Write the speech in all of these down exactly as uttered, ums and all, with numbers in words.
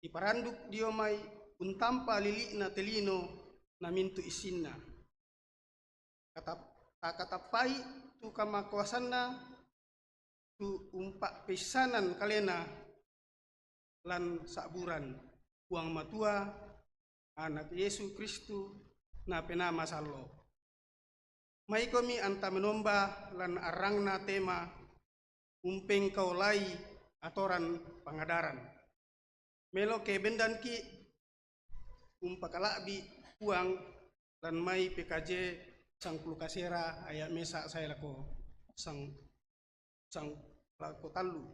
Iparanduk dio mai untampa lili'na te lino na mintu' issinna. Katap-, takatappai tu kamakuasanna tu umpa'peissanan kalena lan sa'buran, Puang Matua, Anak Yesu Kristu, na Penaa Masallo'. Maikomi anta menomba lan arrangna tema umpengkaolai atoran pangadaran. Melo ke bendanki' umpakala'bi' Puang lan mai P K J sangpulo kasera aya' mesa' sae lako sang-, sang-, lako tallu.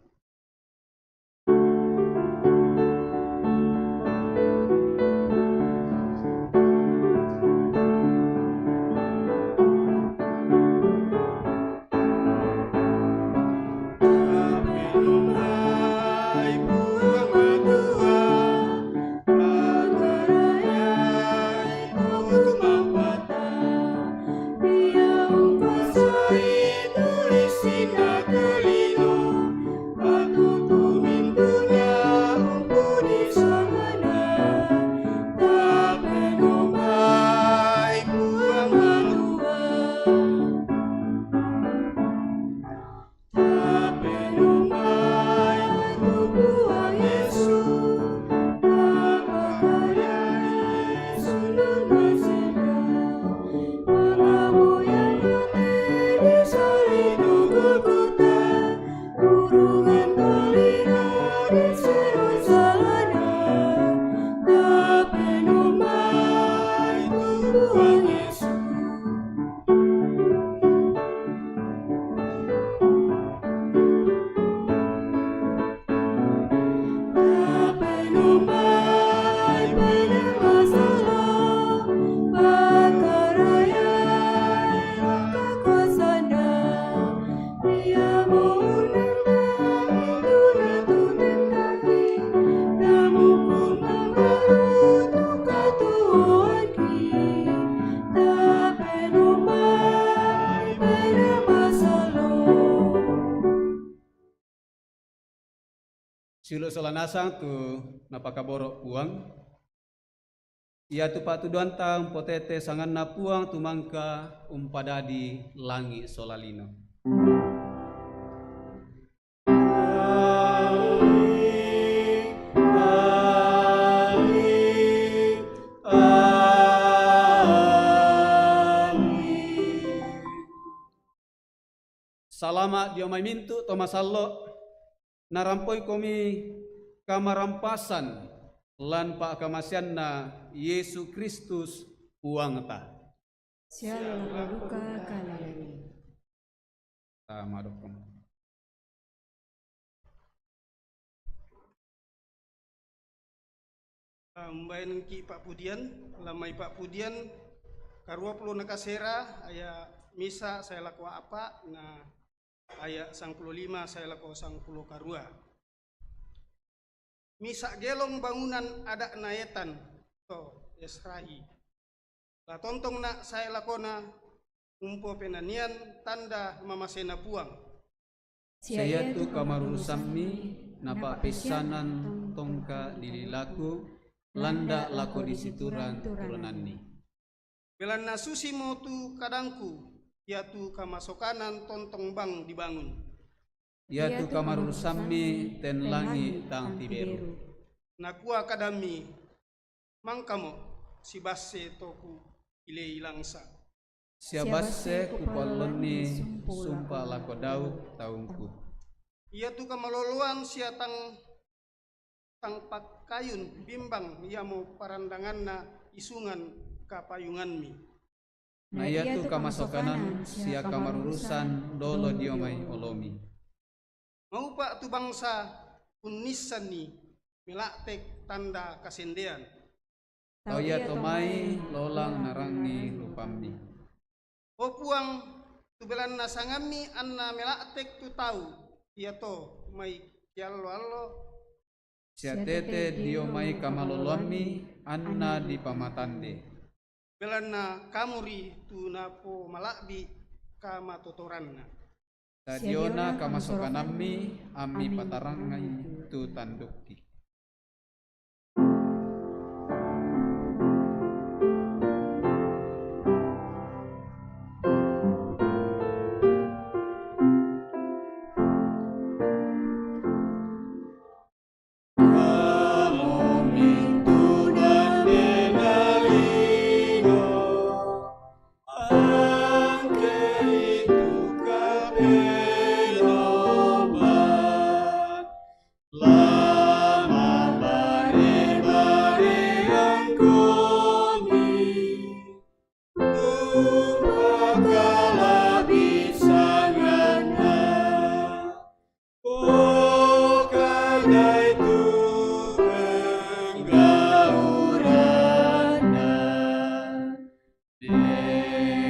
Siulu' sola nasang tu napakaboro' Puang, iatu pa'tuduanta umpotete sanganNa Puang tu mangka umpadadi langi' sola lino. Salama' dio mai mintu' to masallo', narampoikomi kamarampasan lan pa'kamaseanNa Yesu Kristus Puangta. Sialu duka kalemi. Tama dokom. Umbaenki' pa'pudian, lan mai pa'pudian karuapulu' nakasera, aya' misa' sae lako a'pa', na aya' sangpulo lima sae lako sangpulo karua. Misa' gelong bangunan ada'na Etan to Esrahi. La tontongna' sae lakona umpopenanian tanda mamasena Puang. Sia iatu kamarurusammi napa'peissanan tongka' dililaku, landa' lako disituran-turananni. Belanna susimo tu kadangku, iatu kamasokanan tontong bang dibangun. Iatu kamarurusammi ten langi' tang tiberu. Nakua kadammi, mangkamo' sibasse to kuilei langsa'. Sia basse kupoallonni sumpa' lako Daud taungku. Iatu kamaloloan sia tang, tang pakkayun bimbang iamo parandanganna isungan kapayungammi. Na iatu kamasokanan sia kamarurusan dolo dio mai olomi. Maupa' tu bangsa unnissanni mela'tek tanda kasendean. Tau iato mai lolang narangi rupammi. O Puang, tu belanna sangammi anna mela'tek tu tau iato mai kiallo-allo. Sia tete dio mai kamaloloammi anna dipamatande. Belanna kamuri tu napomala'bi' kamatotoranna. Sadiona kamasokanammi ammi patarangngai tu tandukki.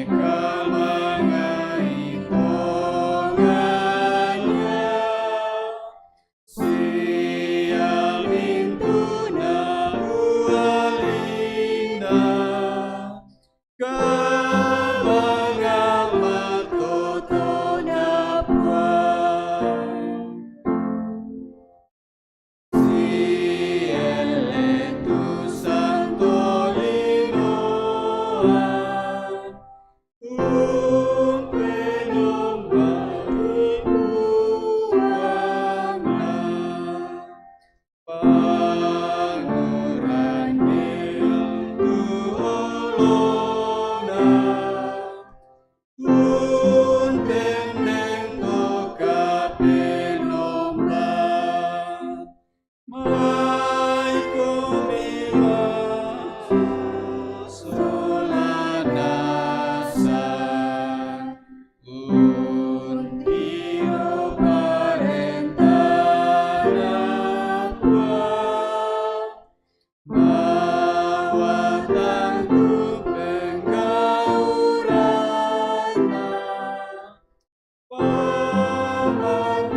Kamangai tonganya, sia mintuna ualinna, kamanga matotona Puang. Sielle tu santolinoa, umpenomba ri Puangna, pangurangeng tu olona, Untendeng to kapenomban, maikomi ma sola nasang, untiru parentana Puang. Mawatang tu penggauranna, pamangkami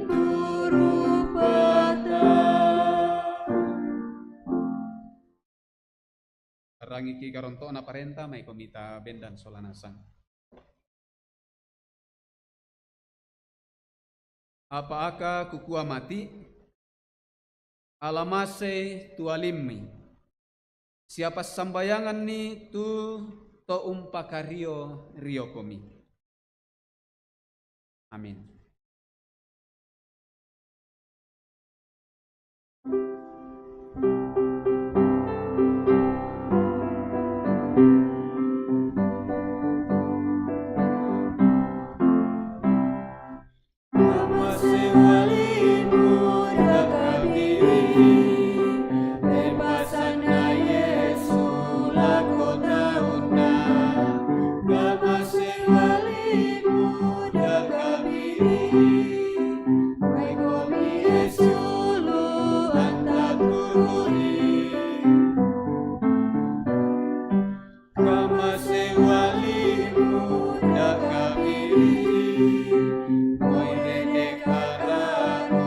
tu rupata. Rangiki garonto'na parenta, maikomi ta bendan sola nasang. Apa aka kukua mati, ala masei tu alimmi, sia passambayanganni tu to umpakario-riokomi. Amin. Kamasewalimmu dakami, pepasanna Yesu lako taunna. Kamasewalimmu dakami, maikomi Yesu lu antakurui. Kamasewalimmu dakami, oi Dende Karanu,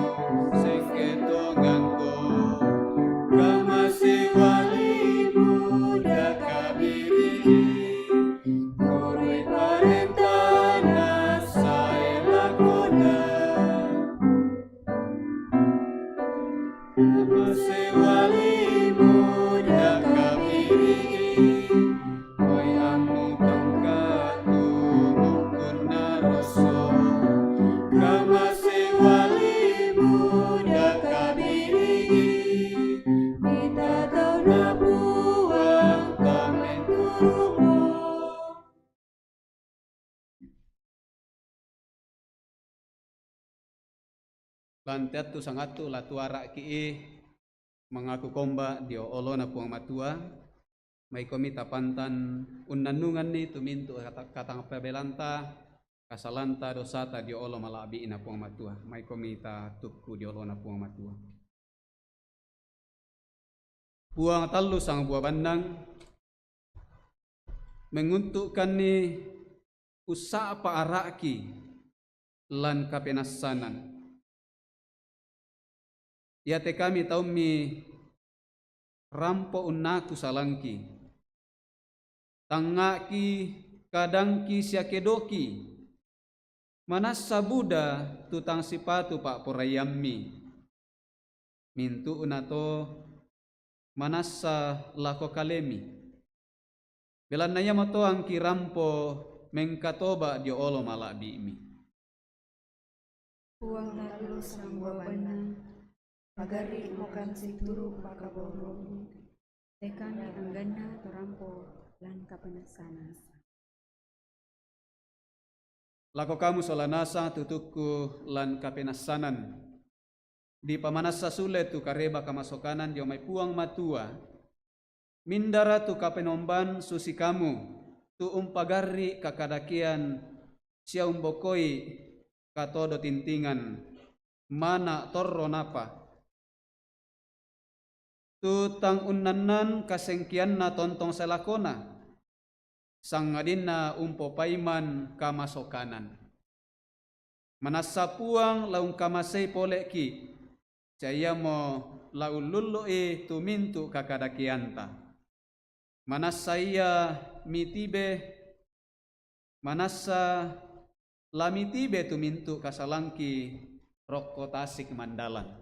sengke tongangko. Kamasewalimmu dakami, turui parentana sae lakona. Kamasewalimmu dakami, oi Ammu Tongka tu mungkunna rosso. Kamasewalimmu dakami, kita taunna Puang tammenturumo. Lan teattu sangattu la tuara'ki i mangaku komba dio olona Puang Matua, maikomi tapantan unnannunganni tu mintu kata-, katang pabelanta, kasalanta, dosata dio olo mala'bi'na Puang Matua, maikomi tatukku dio olona Puang Matua. Puang tallu sangbua bannang, menguntukkanni ussa'pa ara'ki lan kapenassanan. Iate kami taummi rampo unnaku salangki. Tangnga'ki, kadangki sia kedoki, manassa buda tu tang sipatu pa'poraiammi. Mintu'nato manassa lako kalemi. Belanna iamoto angki rampo mengkatoba dio olo mala'bi'mi. Puang tallu sangbua bannang, pagarri'mo kami situru' pakaborromu, te kami angganna to rampo lan kapenassanan. Lako kamu sola nasang tutukku lan kapenassanan. Dipamanassa sule tu kareba kamasokanan dio mai Puang Matua. Mindara tu kapenomban susi kamu, tu umpagarri' kakadakean sia umbokoi katodo tintingan, mana' torro napa. Tu tang unnannan kasengkeanna tontong sae lakona, sangadinna umpopaiman kamasokanan. Manassa Puang la ungkamasei pole'ki', sia iamo la ullullu'i tu mintu' kakadakeanta. Manassa ia mitibe, manassa la mitibe tu mintu' kasalangki rokko tasik mandalan.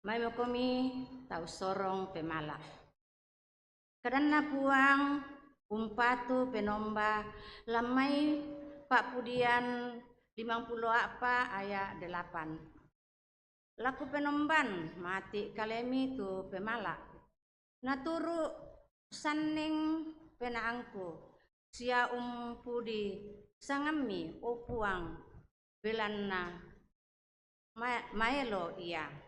Maimokomi tau sorong pemala'. Kadanna Puang umpatu penomba, lammai Pa'pudian limangpulo a'pa' aya' delapan. La kupenomban mati' kalemi tu pemala'. Naturu' sanning penaangku, sia umpudi sangammi, o Puang, belanna ma-, maelo ia.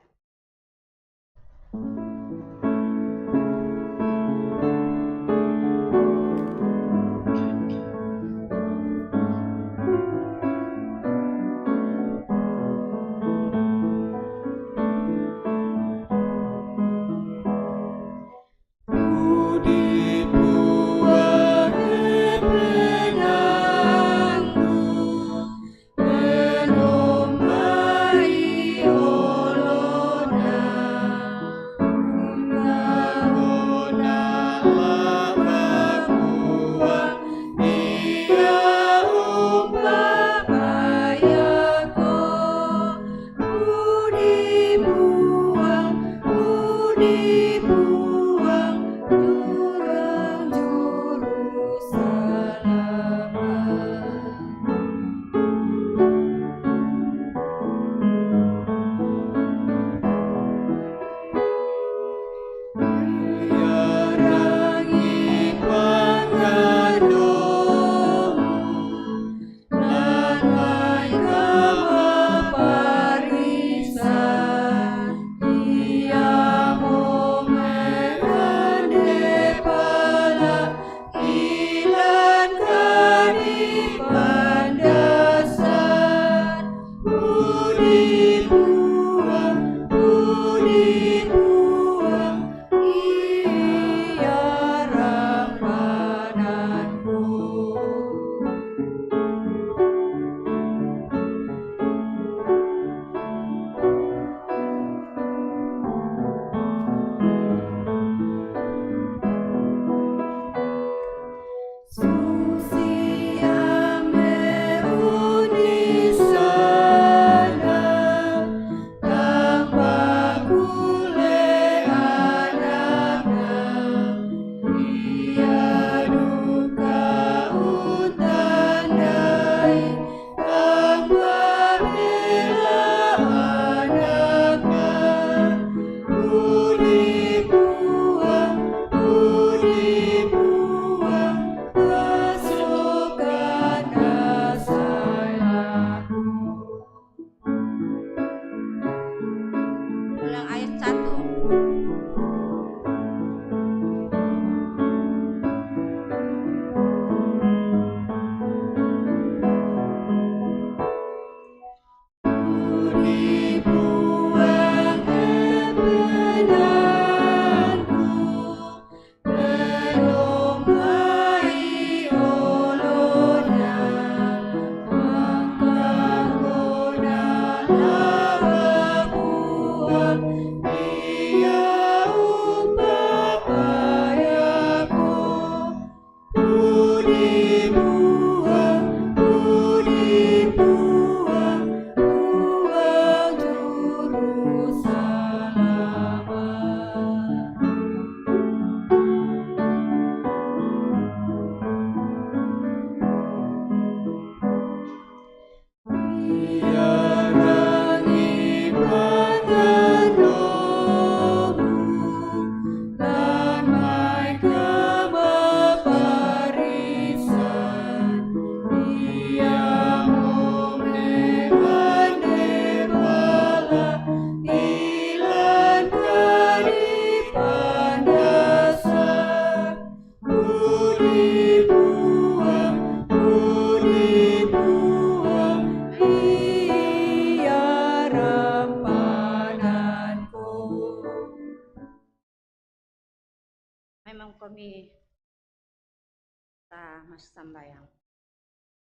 Massambayang.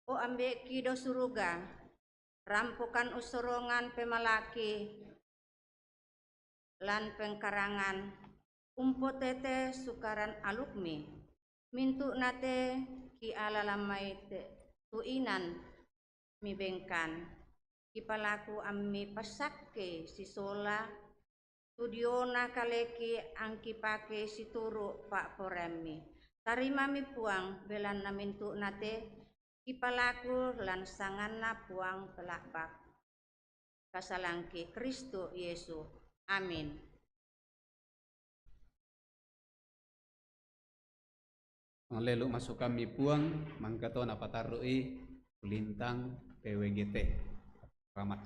O Ambe'ki do suruga, rampokan ussorongan pemalaki lan pengkarangan, umpotete sukaran alukmi, mintu' nate kialalammai te tu inan mibengkan, kipalaku ammi passakkei sisola tu diona kaleki angkipakei situru' pa'poraiammi. Tarimami Puang, belanna mintu' nate kipalaku lan sanganNa Puang Pela'bak. Kasalangki Kristu Yesu. Amin. Mangale'lu' masukammi Puang, mangkato napatarru'i Lintang P W G T. Selamat.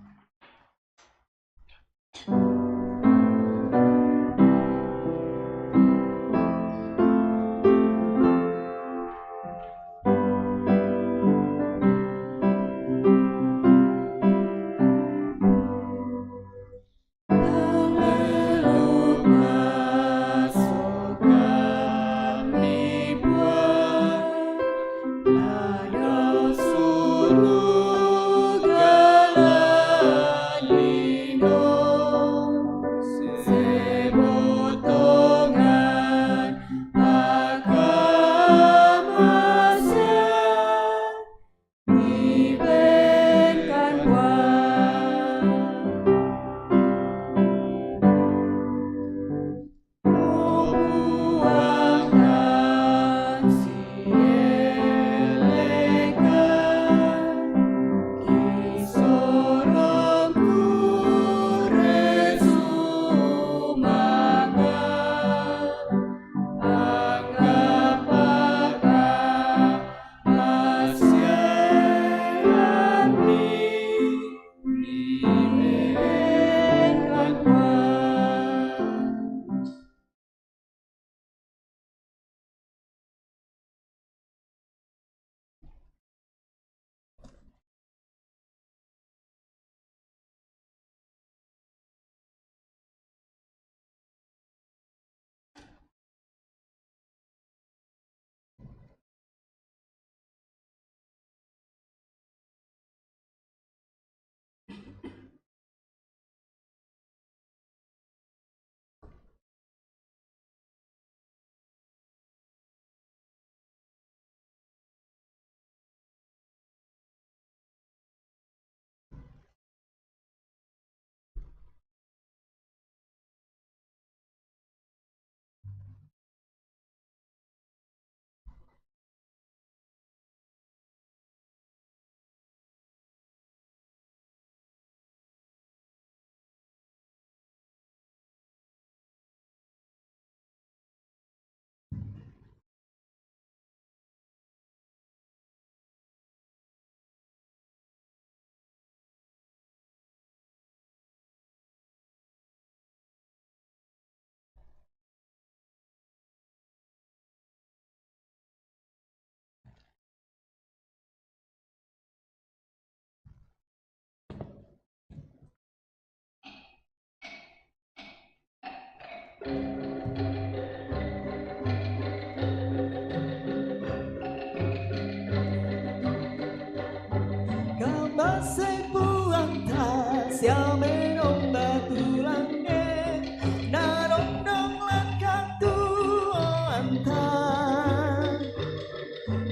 Kabasai Puangta sia menomba tu langnge, narondong lan katuoanta.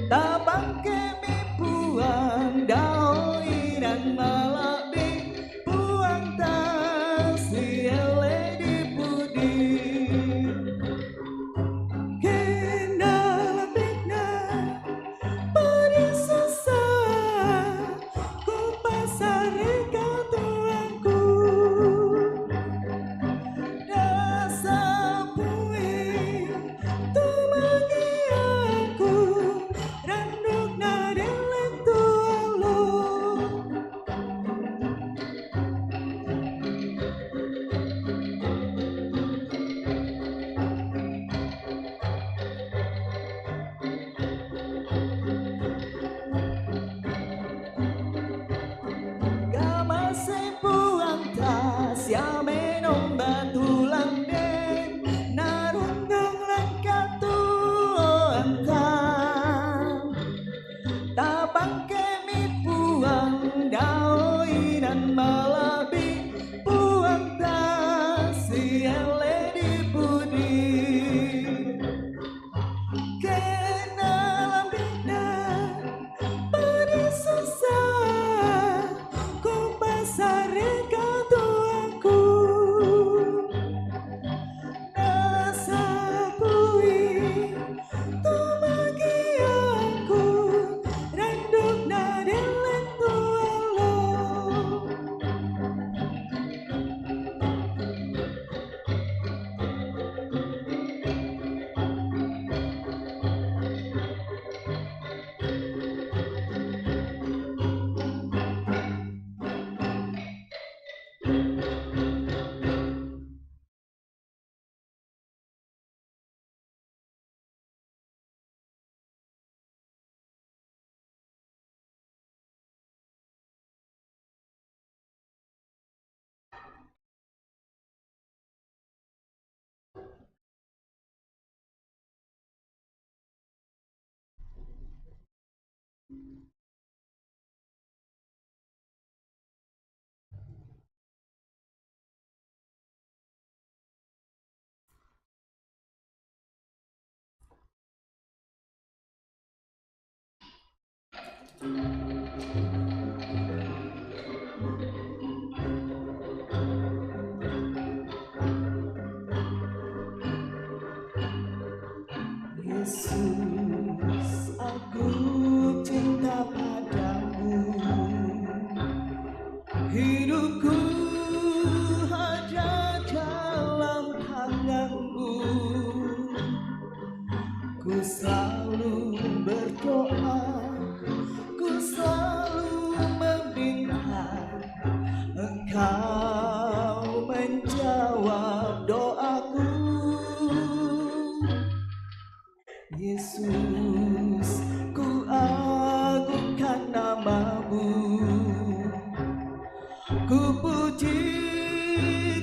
Tabangkemi Puang dao inan mala'bi, Puangta sielle di pudi. Yesus, ku agungkan namamu. Ku puji,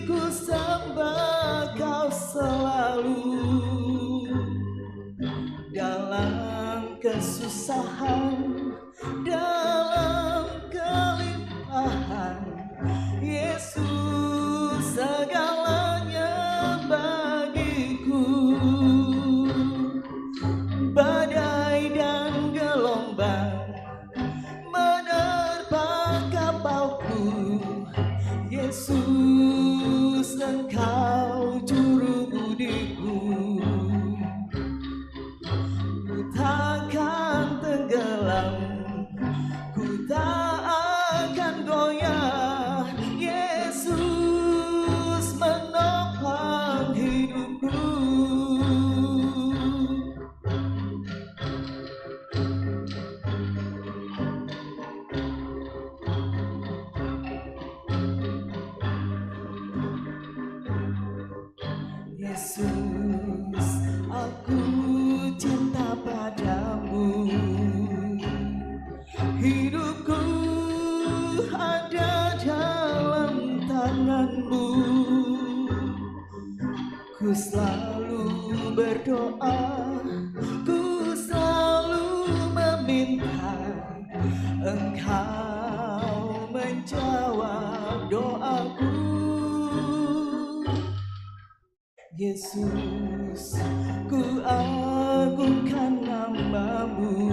ku sembah kau selalu. Dalam kesusahan, dalam kelimpahan, Yesus segalanya bagiku. Badai dan gelombang menerpa kapalku, Yesus, Engkau juru budiku. Ku takkan tenggelam, ku tak akan goyah, Yesus menopang hidupku. Yesus, aku cinta padamu. Hidupku ada dalam tanganmu. Ku selalu berdoa, ku selalu meminta, Engkau menjawab doaku. Yesus, ku agungkan namamu.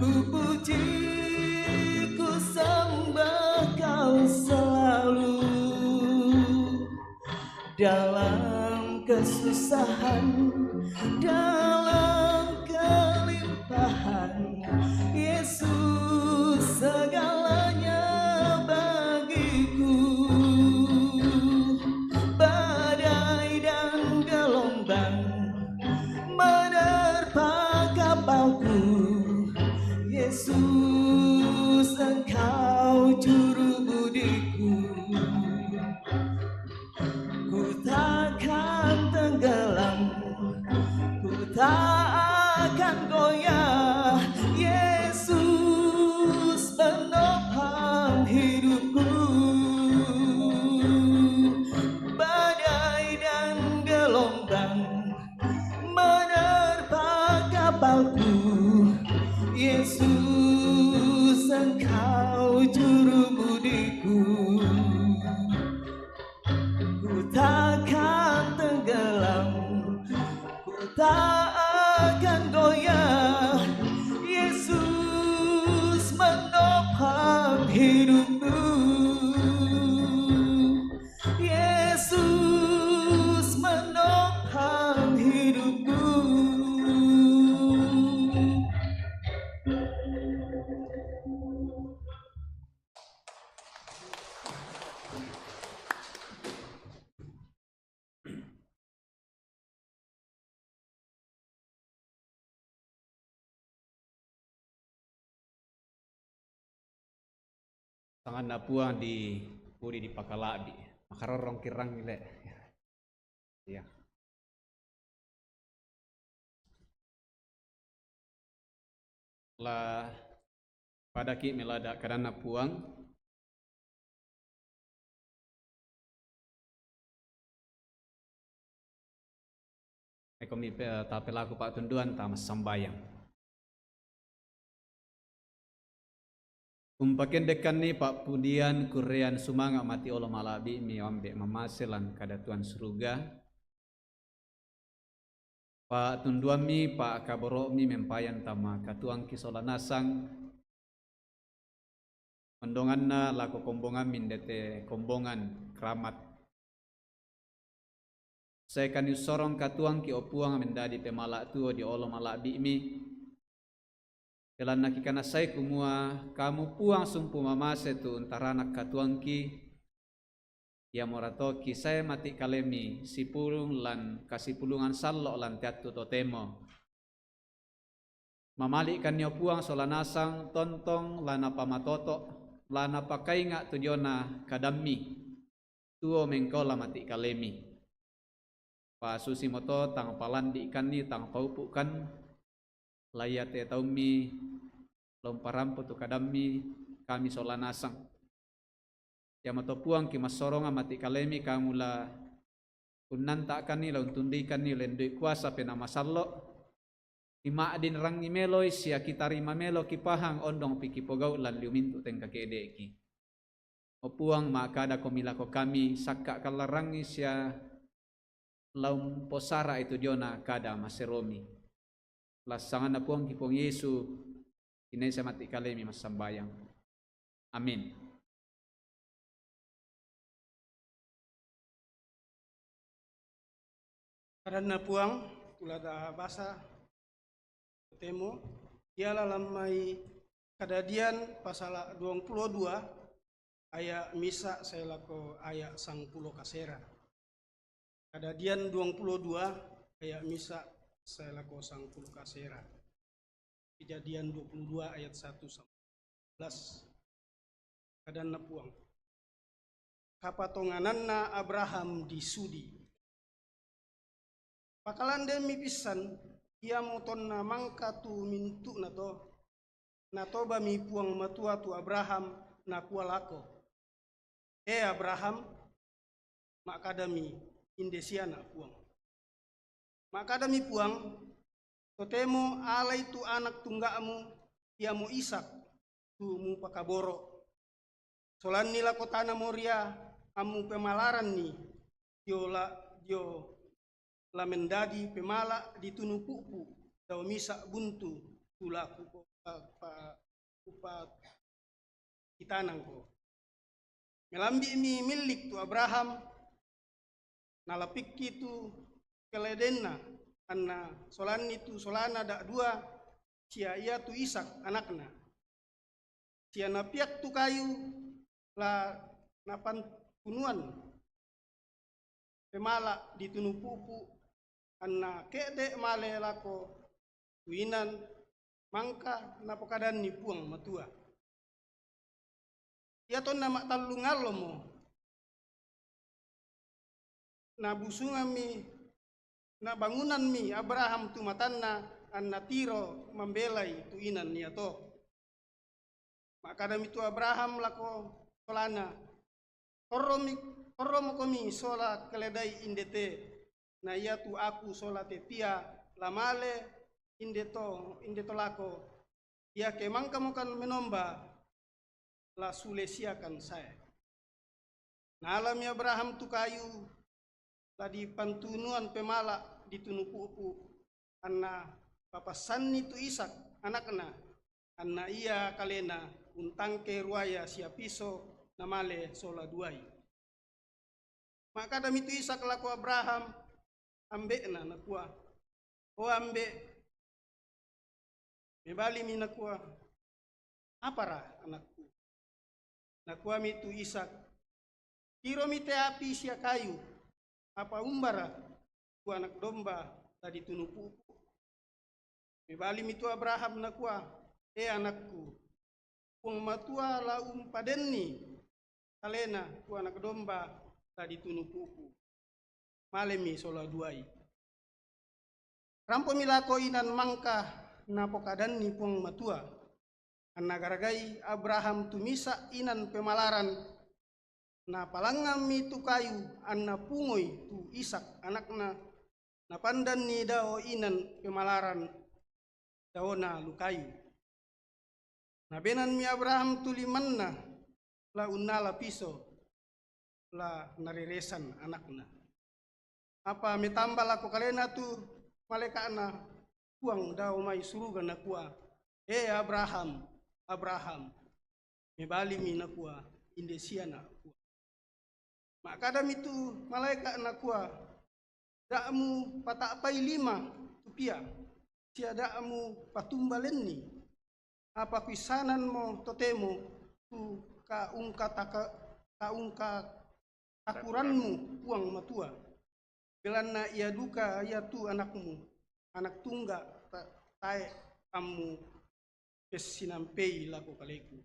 Ku puji, ku sembah kau selalu. Dalam kesusahan, dalam kelimpahan, Yesus segalanya bagiku. Badai dan gelombang menerpa kapalku, Yesus, Engkau juru budiku. Ku takkan tenggelam, ku tak akan goyah, Yesus menopang hidupku. Badai dan gelombang menerpa kapalku, Yesus, Engkau juru budiku. Ku takkan tenggelam, ku tak akan goyah, Yesus menopang hidupku. Yesus menopang hidupku. Tanganna Puang di pudi di pakala'bi. Makarorong kirang ile. Iya. La padaki melada kadanna Puang. Ekomi pe-, tapelaku pa'tunduan, tamassambayang. Umpakendekkanni pa'pudian kurrean sumanga' mati olo mala'bi'mi, o Ambe' mamase lan kadatuan suruga. Pa'tunduammi, pa'kaboro'mi mempayan tama katuangki sola nasang, ondonganna lako kombongammi ndete kombongan keramat. Saekani ussorong katuangki, o Puang, mendadi pemala' tuo dio olo mala'bi'mi. Belanna kikanassai kumua Kamu, Puang, sumpu mamase tu untarana katuangki, iamorato kisae mati kalemi sipulung lan kasipulungan sallo' lan te attu totemo. Mamali'kanni, o Puang, sola nasang tontong la napamatoto', la napakainga' tu diona kadammi, tuo mengkaola mati kalemi. Pasusimoto, tang palandi'kanni, tang paupu'kan, la iate taummi la umparampo tu kadammi kami sola nasang. Iamoto Puang, kimassorongang mati' kalemi, kamu la unnanta'kanni, la untunduikanni oleh Indu' Kuasa Penaa Masallo', kima'dinrangngi meloi sia kitarima melo kipahang ondongpi kipogau' lan liu mintu' tengka ke'de'ki. O Puang, ma'kadakomi lako kami, sakka' kallarangngi sia la umposara'i tu diona kada maseromi. Lan sanganna Puangki Puang Yesu, inai sia mati' kalemi massambayang. Amin. Kadanna Puang, tulada basa, totemo, ialah lan mai Kadadian pasala duangpulo dua aya' misa' sae lako aya' sangpulo kasera. Kadadian duangpulo dua aya' misa' sae lako sangpulo kasera. Kejadian dua puluh dua ayat satu sampai sebelas. Kadanna Puang. Kapatongananna Abraham disudi. Pakalandemi pissan, iamo tonna mangka tu mintu'nato, natobami Puang Matua tu Abraham, nakua lako, "E Abraham," ma'kadami, "Inde siana', Puang." Ma'kadami Puang, "Totemo alai tu anak tungga'mu, iamo Ishak, tu mupakaboro'. Solanni lako tana Moria, ammupemalaranni, dio la, dio la mendadi pemala' ditunu pu'pu' dao misa' buntu, tu la kupa-, pa-, kupakitanangko." Melambi'mi millik tu Abraham, nalapikki tu keledainna, anna solanni tu solana da'dua, sia iatu Ishak anakna. Sia napiak tu kayu la napantunuan pemala' ditunu pu'pu', anna ke'de' male lako tu inan, mangka napokadanni Puang Matua. Iatonna ma'tallung allomo, nabusungammi, nabangunammi Abraham tu matanna, anna tiro mambelai tu inan iato. Ma'kadami tu Abraham lako solana, "Torromi, torromokomi sola keledai inde te, na iatu aku sola te pia la male inde to, inde to lako, iake mangkamokan menomba, la sule siakan sae." Naalami Abraham tu kayu la dipantunuan pemala' ditunu pu'pu', anna papassanni tu Ishak anakna, anna ia kalena untangke ruaya sia piso namale sola duai. Ma'kadami tu Ishak lako Abraham, ambe'na, nakua, "O ambe'." Mebalimi nakua, "Apara, anakku?" Nakuami tu Ishak, "Tiromi te api sia kayu, apa umbara tu anak domba la ditunu pu'pu'?" Mebalimi tu Abraham nakua, "E anakku, Puang Matua la umpadenni kalena tu anak domba la ditunu pu'pu'." Malemi sola duai. Rampomi lako inan mangka napokadanni Puang Matua, anna garagai Abraham tu misa' inan pemalaran, napalangngammi tu kayu anna pungoi tu Ishak anakna, napandanni dao inan pemalaran daona lu kayu. Nabenanmi Abraham tu limanna la unnala piso, la nareresan anakna. Apa metamba lako kalena tu malaeka'na Puang dao mai suruga nakua, "E Abraham, Abraham." Mebalimi nakua, "Inde siana', Puang." Ma'kadami tu malaeka' nakua, "Da'mu pata'pai lima tu pia, sia da'mu patumba lenni. Apa kuissananmo totemo tu kaungkataka-, kaungkatakuranmu Puang Matua. Belanna ia duka iatu anakmu, anak tungga ta-, tae' ammu pessinampei lako kaleku."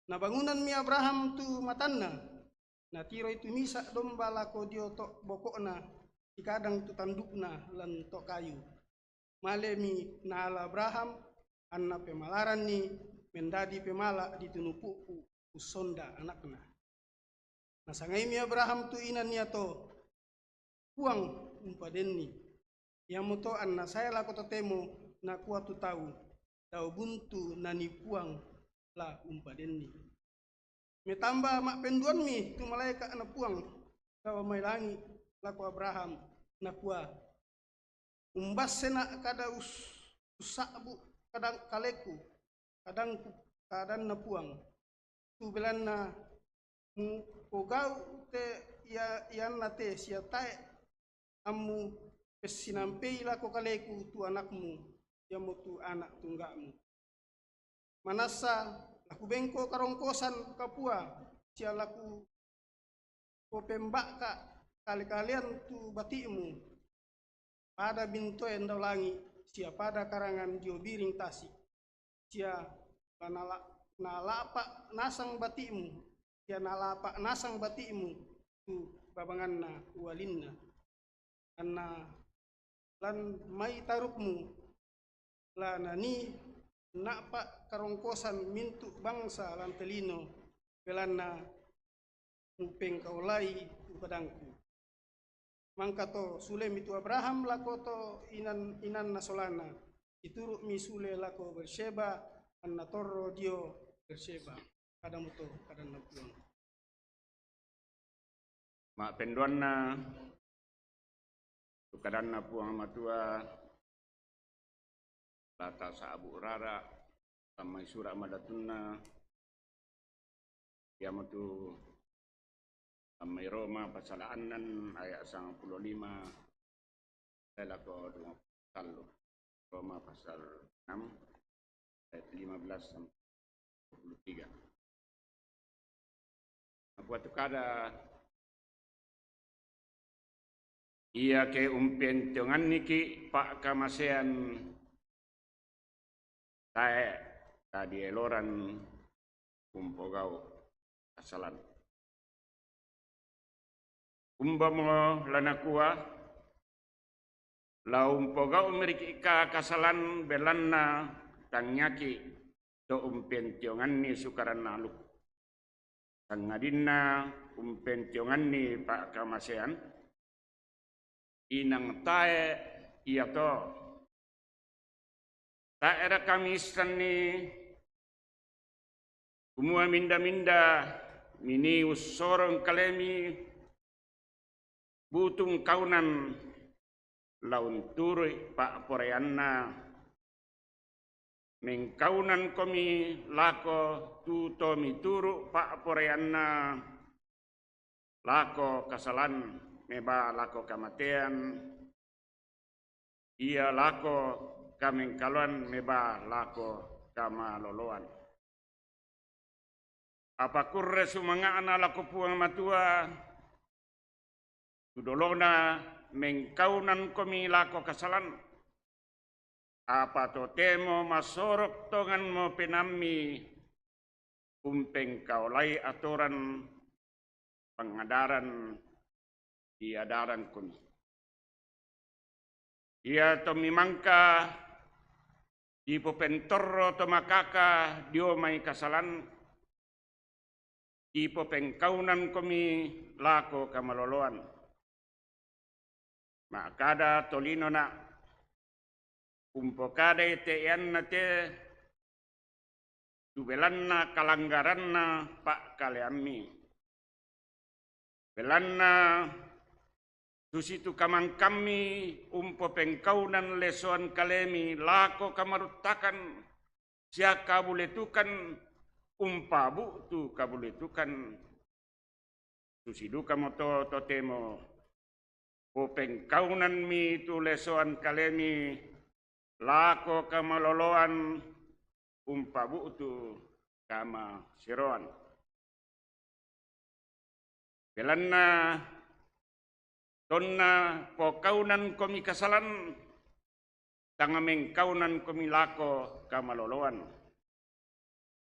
Nabangunanmi Abraham tu matanna, natiroi tu misa' domba lako dio to' boko'na, ikadang tu tandukna lan to' kayu. Malemi nala Abraham, anna pemalaranni mendadi pemala di tinupu'ku ussonda anakna. Nasangaimi Abraham tu inan iato, Puang umpadenni. Iamoto anna sae lako totemo nakua tu tau, dao buntu nani Puang la umpadenni. Metamba ma'penduanmi tu malaeka'na Puang lao mai langi' lako Abraham, nakua, Umbassena' kada us-, ussa'bu' kadang kaleku, kadangku, kadanna Puang. Tu belanna mupogau' te ia-, ianna te sia tae' ammu pessinampei lako kaleku tu anakmu, iamotu ana' tungga'mu. Manassa la kubengko karongkosan kapua sia la kupopemba'ka kale-kalean tu bati'mu, pada bintoe ndao langi' sia pada karangan dio biring tasi', sia la nala-, nalapa' nasang bati'mu, sia nalapa' nasang bati'mu tu babanganna ualinna. Anna lan mai tarukmu la nanii na'pa' karongkosan mintu' bangsa lan te lino, belanna mupengkaolai tu kadangku. Mangkato sulemi tu Abraham lako to inan-, inanna solana, situru'mi sule lako Bersyeba, anna torro dio Bersyeba. Kadamoto kadanna Puang. Ma'penduanna tu kadanna Puang Matua, la tasa'bu' rara, lan mai sura' madatunna, iamotu lan mai Roma pasal annan ayat sangpulo lima, sae lako duangpulo tallu. Roma pasal enam ayat lima belas sampai dua puluh tiga. Nakua tu kada, iake umpentionganni ki' pa'kamasean, tae' kadieloran umpogau' kasalan. Umbamo la nakua, la umpogau'mi riki' ka kasalan, belanna tangiaki' to umpentionganni sukaran aluk, sangadinna umpentionganni pa'kamasean? Inang tae' iato. Tae'ra kami issenni kumua minda-minda minii ussorong kalemi butung kaunan la unturu'i pa'poraianna. Mengkaunankomi lako tu to mituru' pa'poraianna, lako kasalan mebaa lako kamatean, ia lako kamengkaolan mebaa lako kamaloloan. Apa kurre sumanga'na lako Puang Matua, tu dolona mengkaunankomi lako kasalan, apa totemo masorok tonganmo penaammi umpengkaolai atoran pangadaran diadarangkomi. Ia tommi mangka dipopentorro to makaka dio mai kasalan, dipopengkaunankomi lako kamaloloan. Ma'kada tolinona', umpokadai te'eanna te tu belanna kalanggaranna pa'kaleammi. Belanna susitu kamangkammi umpopengkaunan lesoan kalemi lako kamaruttakan sia kabuletukan, umpabu'tu kabuletukan, susidukamoto totemo popengkaunanmi tu lesoan kalemi lako kamaloloan, umpabu'tu kamaseroan. Belanna tonna pokaunankomi kasalan, tang mengkaunankomi lako kamaloloan.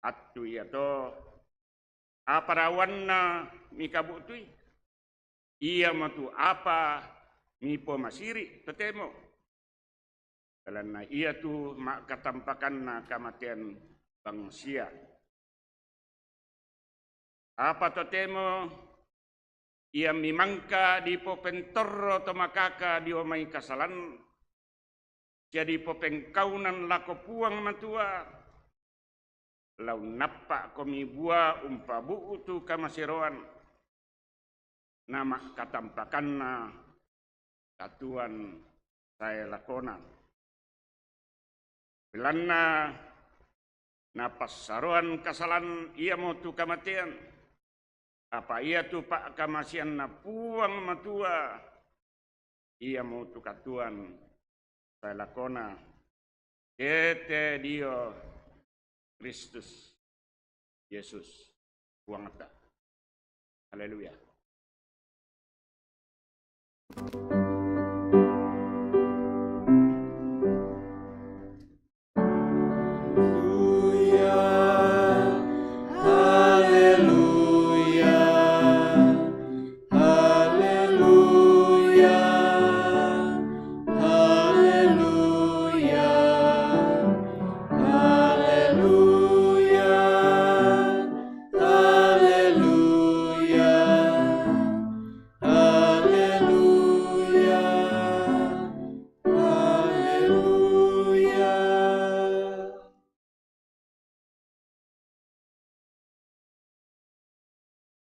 Attu iato, apa rawanna mikabu'tui, iamo tu apa mipomasiri' totemo, belanna iatu ma'katampakanna kamatean bangsia. Apa totemo ia mimangka dipopentorro to makaka dio mai kasalan, sia dipopengkaunan lako Puang Matua, la unnappa'komi bua umpabu'tu kamaseroan, na ma'katampakanna katuoan sae lakona. Belanna napassaroan kasalan iamo tu kamatean, apa iatu pa'kamaseanna Puang Matua iamo tu katuoan sae lakona, tete dio Kristus Yesus Puangta. Haleluya.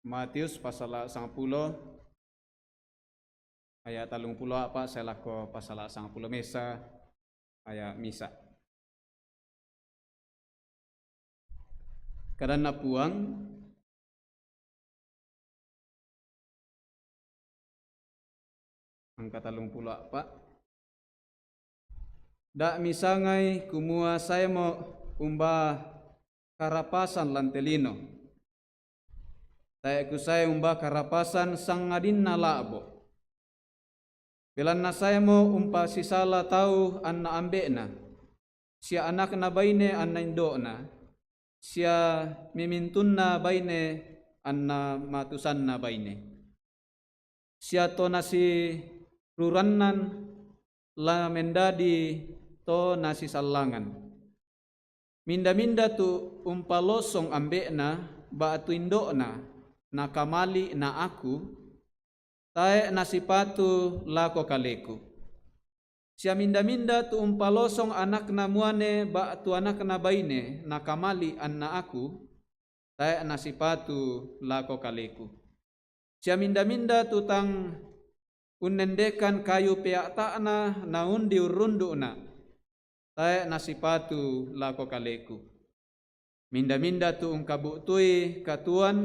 Matius pasala sangpulo, aya' tallungpulo a'pa' sae lako pasala sangpulo mesa, aya' misa'. Kadanna Puang, angka tallungpulo a'pa'. Da' misangai kumua saemo umba karapasan lan te lino, tae' kusae umba karapasan sangadinna la'bo. Belanna saemo umpasisala tau anna ambe'na, sia anakna baine anna indo'na, sia mimintunna baine anna matusanna baine. Sia to nasirurannan la mendadi to nasisallangan. Minda-minda tu umpalosong ambe'na ba'tu indo'na nakamali' na aku, tae' nasipatu lako kaleku. Sia minda-minda tu umpalosong anakna muane ba'tu anakna baine nakamali' anna aku, tae' nasipatu lako kaleku. Sia minda-minda tu tang unnendekan kayu pea'ta'na naundi urrundu'na, tae' nasipatu lako kaleku. Minda-minda tu ungkabu'tui katuoan,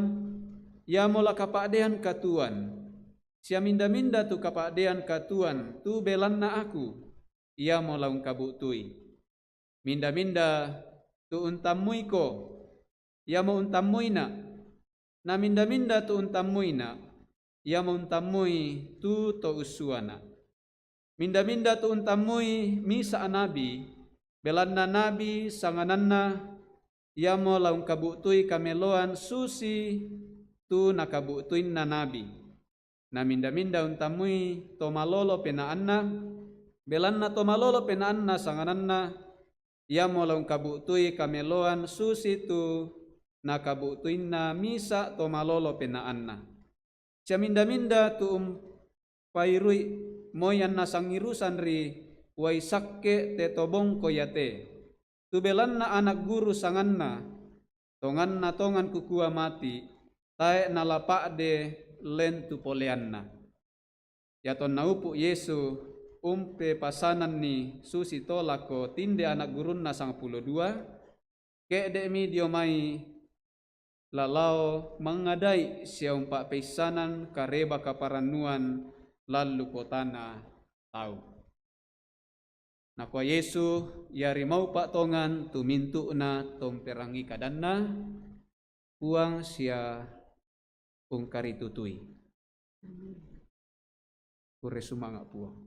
iamo la kapa'dean katuoan. Sia minda-minda tu kapa'dean katuoan tu belanna aku, iamo la ungkabu'tui. Minda-minda tu untammuiko, iamo untammuina'. Na minda-minda tu untammuina', iamo untammui tu to ussuana'. Minda-minda tu untammui misa' nabi, belanna nabi sangananna, iamo la ungkabu'tui kameloan susi tu nakabu'tuinna nabi. Na minda-minda untammui to malolo penaanna, belanna to malolo penaanna sangananna, iamo la ungkabu'tui kameloan susi tu nakabu'tuinna misa' to malolo penaanna. Sia minda-minda tu umpairui moi anna sangirusan ri uai sakke te to bongko iate, tu belanna ana' guru sanganna, tonganna tongan kukua mati, tae' nala pa'de len tu poleanna. Iatonna upu' Yesu umpepasananni susito lako tinde ana' gurunna sangpulo dua, ke'de'mi dio mai la lao mangngadai sia umpa'peissanan kareba kaparannuan lan lu kotana tau. Nakua Yesu, iari maupa' tongan tu mintu'na to umperangi kadanNa, Puang sia ungkaritutui. Kurre sumanga' Puang.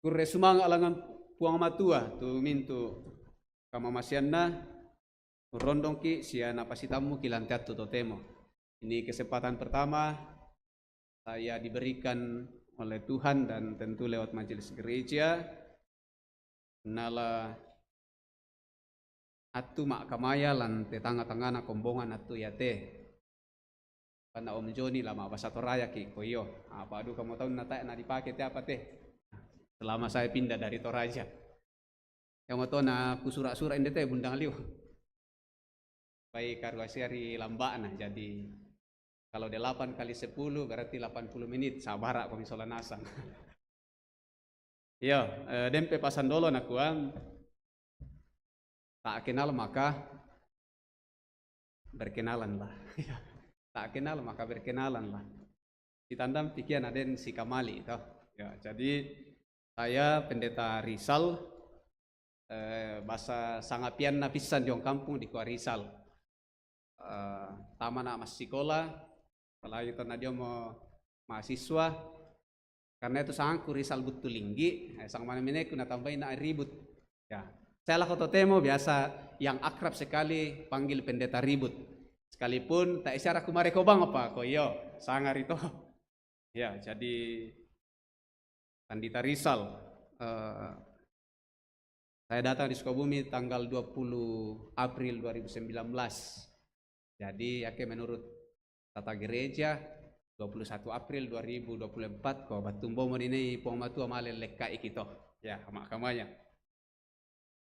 Kurre sumanga' langngan Puang Matua tu mintu' kamamasianna, urrondongki' sia napasitammuki' lan te attu totemo. Ini kesempatan pertama saya diberikan oleh Tuhan dan tentu lewat majelis gereja, nala attu ma'kamaya lan te tangnga-tangngana kombongan attu iate. Panna Om Joni la ma'basa Torayaki', ko iyo. Apa duka mo taunna tae' nadipake te apa te. Selama saya pindah dari Toraja. Yang mo to na kusura-sura inde te bundang liu. Pai karua sia ri lamba'na, jadi kalau delapan kali sepuluh berarti delapan puluh menit, sabara' ko mi sola nasang. Iyo, eh, dempe pasandolo nakua, tak kenal maka berkenalanlah. Tak kenal maka berkenalanlah. Ditandang pikian aden sikamali' to. Ya, jadi saya Pendeta Rizal, eh, basa sangapianna pissan diong kampung dikua Rizal. Eh, tamana' massikola, apalagi tonna diomo mahasiswa, karena itu sangku Rizal Buttu Linggi, eh, sang mana meneku natambai na' Ribut. Ya, saya lako totemo biasa yang akrab sekali panggil Pendeta Ribut. Sekalipun tak isyarat kumareko bang apa, ko iyo, sangari to. Ya, jadi Pandita Rizal, eh, saya datang di Sukabumi tanggal dua puluh April dua ribu sembilan belas. Jadi, yake menurut tata gereja, dua puluh satu April dua ribu dua puluh empat, ko battumbomo ninei Puang Matua male lekka' iki to. Ya, ma'kamaya.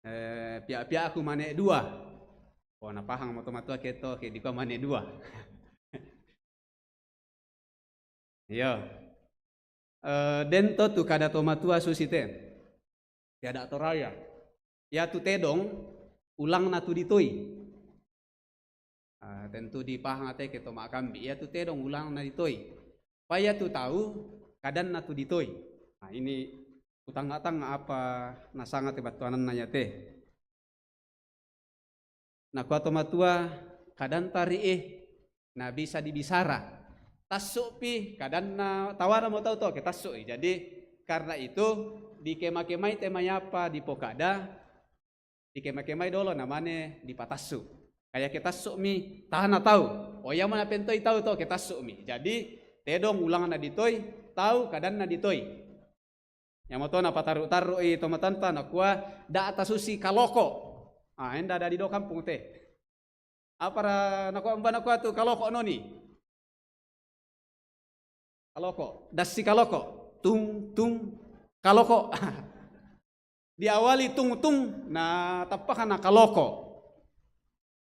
Eh, pia'-pia'ku mane dua. Oh, napahang mo to matua ke to, ke dikua mane dua. Iyo. Eh, den to tu kada to matua susi te. Tiada to raya. Iatu tedong, ulangna tu ditoi. Ah, tentu dipahang ate ke to ma'kambi. Iatu tedong ulangna ditoi. Pa iatu tau, kadanna tu ditoi. Nah, ini kutangnga-tangnga apa nasanga te battuananna iate. Nakua to matua, kadanta ri'i, na bisa dibisara. Tassu'pi, kadanna tawana mo tau to, ke tassu'i. Jadi, karena itu, dikema-kemai te mayapa dipokada, dikema-kemai dolo namane dipatassu'. Kaya ke tassu'mi, tana tau. O, iya mana pentoi tau to, ke tassu'mi. Jadi, tedong ulangna ditoi, tau kadanna ditoi. Yamo to napataru-taru'i to matanta, nakua, "Da'ta susi kaloko'." Ah, enda dadi do kampung te. Apara nakua, umba nakua tu kaloko' noni? Kaloko'. Dassi kaloko'. Tung, tung, kaloko'. Diawali tung, tung, na tappakana kaloko'.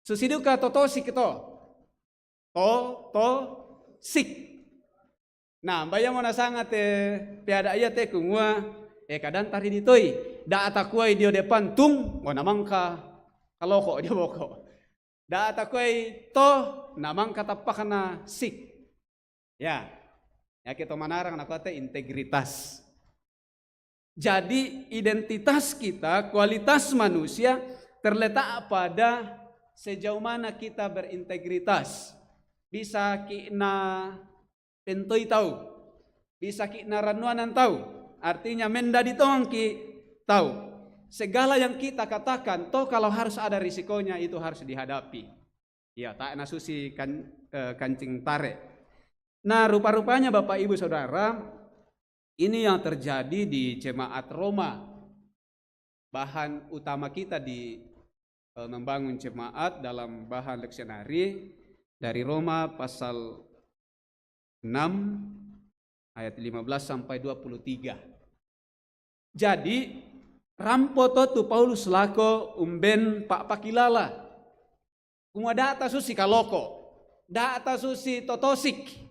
Susi duka to, to, sik to. To, to, sik. Na, bayamo nasanga te peada' iate kumua, e, kadanta ri ditoi, da'ta kuai dio depan tung, o, namangka kaloko' dio boko'. Da'ta kuai to, namangka tappakna sik. Ya, yake to manarang nakua te integritas. Jadi, identitas kita, kualitas manusia terletak pada sejauh mana kita berintegritas. Bisa ki' na pentoi tau, bisa ki' na rannuanan tau, artinya mendadi tongki' tau. Segala yang kita katakan, toh kalau harus ada risikonya, itu harus dihadapi. Ya, tak nasusi kan, eh, kancing tare'. Nah, rupa-rupanya Bapak Ibu Saudara, ini yang terjadi di jemaat Roma. Bahan utama kita di, eh, membangun jemaat dalam bahan leksionari dari Roma pasal enam ayat lima belas sampai dua puluh tiga. Jadi, rampo to tu Paulus lako umben pa'pakilala. Kumua da'ta susi kaloko', da'ta susi totosik.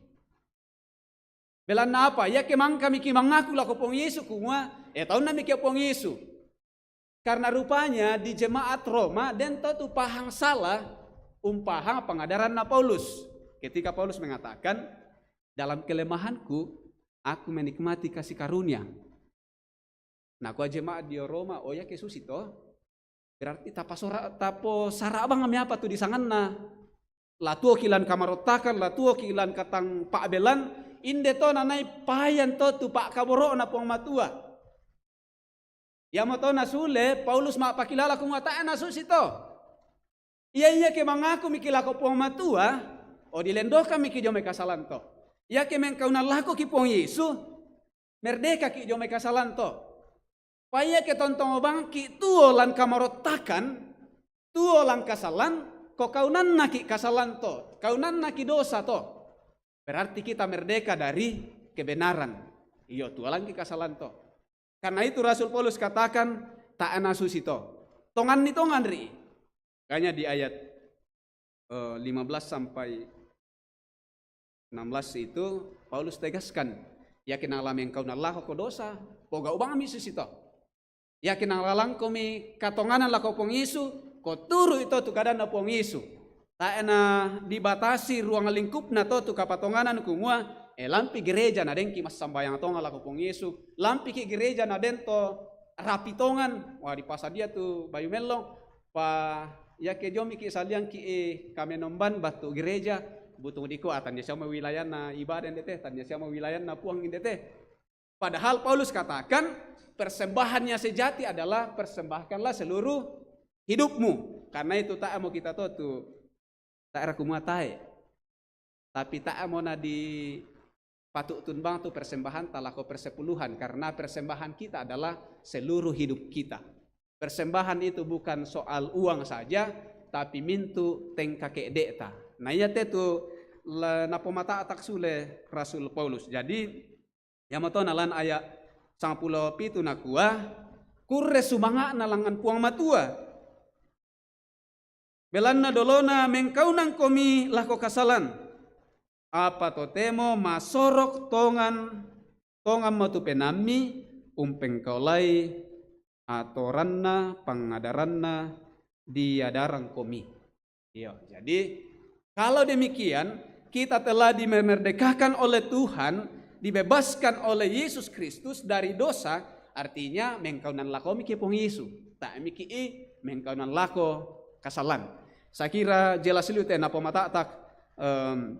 Belanna apa? Iake mangkami ki' mangaku lako Puang Yesu kumua, e, taunnami ki' Puang Yesu. Karena rupanya di jemaat Roma, den to tu pahang salah, umpahang pangadaranna Paulus. Ketika Paulus mengatakan, "Dalam kelemahanku, aku menikmati kasih karunia." Nakua jemaat dio Roma, "O, iake susi to, berarti tapasora-, taposara' bangmi apa tu disanganna. La tuoki' lan kamarottakan, la tuoki' lan katang pa'belan, inde to nanai payan to tu pa'kaboro'na Puang Matua." Iyamoto nasule Paulus mappakilala kumua tae' nasusi to. Iya, iya ke mangaku miki lako Puang Matua, o dilendokan miki jomai kasalan to. Iya ke mengkaunang lako ki Puang Yesu, merdeka ki jomai kasalan to. Paia ke tontong bangki tuo lan kamarottakan, tuo lan kasalan, ko kaunanna ki kasalan to, kaunanna ki dosa to. Berarti kita merdeka dari kebenaran. Iyo, tuo lan ki kasalan to. Karena itu Rasul Paulus katakan, tae' nasusi to. Tonganni tongan ri. Makanya di ayat eh, lima belas sampai enam belas itu Paulus tegaskan, yakin ala mengkaunang lako ko dosa, pogau' bangmi susi to. Yakin ala langkomi katonganan lako Puang Yesu, ko turu'i to tu kadanna Puang Yesu. Tae' na dibatasi ruang lingkupna to tu kapatonganan kumua, eh, lampi gereja na dengki massambayang tongan lako Puang Yesu, lampi ki gereja na den to rapi tongan, wah, dipasadia tu bayu mellong, pa iya ke jomiki saliang ki, eh, kamenomban batu gereja, butung dikua, ah, tania siamo wilayanna ibadah inde te, tania siamo wilayanna Puang inde te. Padahal Paulus katakan, persembahan yang sejati adalah persembahkanlah seluruh hidupmu. Karena itu tae' mo kita to tu, tae' ra kumua tae'. Tapi tae' mo na dipatu'tun bang tu persembahan ta lako persepuluhan, karena persembahan kita adalah seluruh hidup kita. Persembahan itu bukan soal uang saja, tapi mintu tengka ke'de'ta. Na iya te tu la-, napomata'tak sule Rasul Paulus. Jadi, iyamoto na lan aya' sangpulo pitu nakua, kurre sumanga'na langngan Puang Matua. Belanna dolona mengkaunangkomi lako kasalan. Apa totemo masorok tongan, tongan mo tu penaammi umpengkaolai atoranna pangadaranna diadarangkomi. Iyo, jadi kalau demikian, kita telah dimerdekakan oleh Tuhan, dibebaskan oleh Yesus Kristus dari dosa, artinya mengkaunang lakomi ki Puang Yesu. Tae' miki i mengkaunang lako kasalan. Saya kira jelas liu te napomata'tak, em,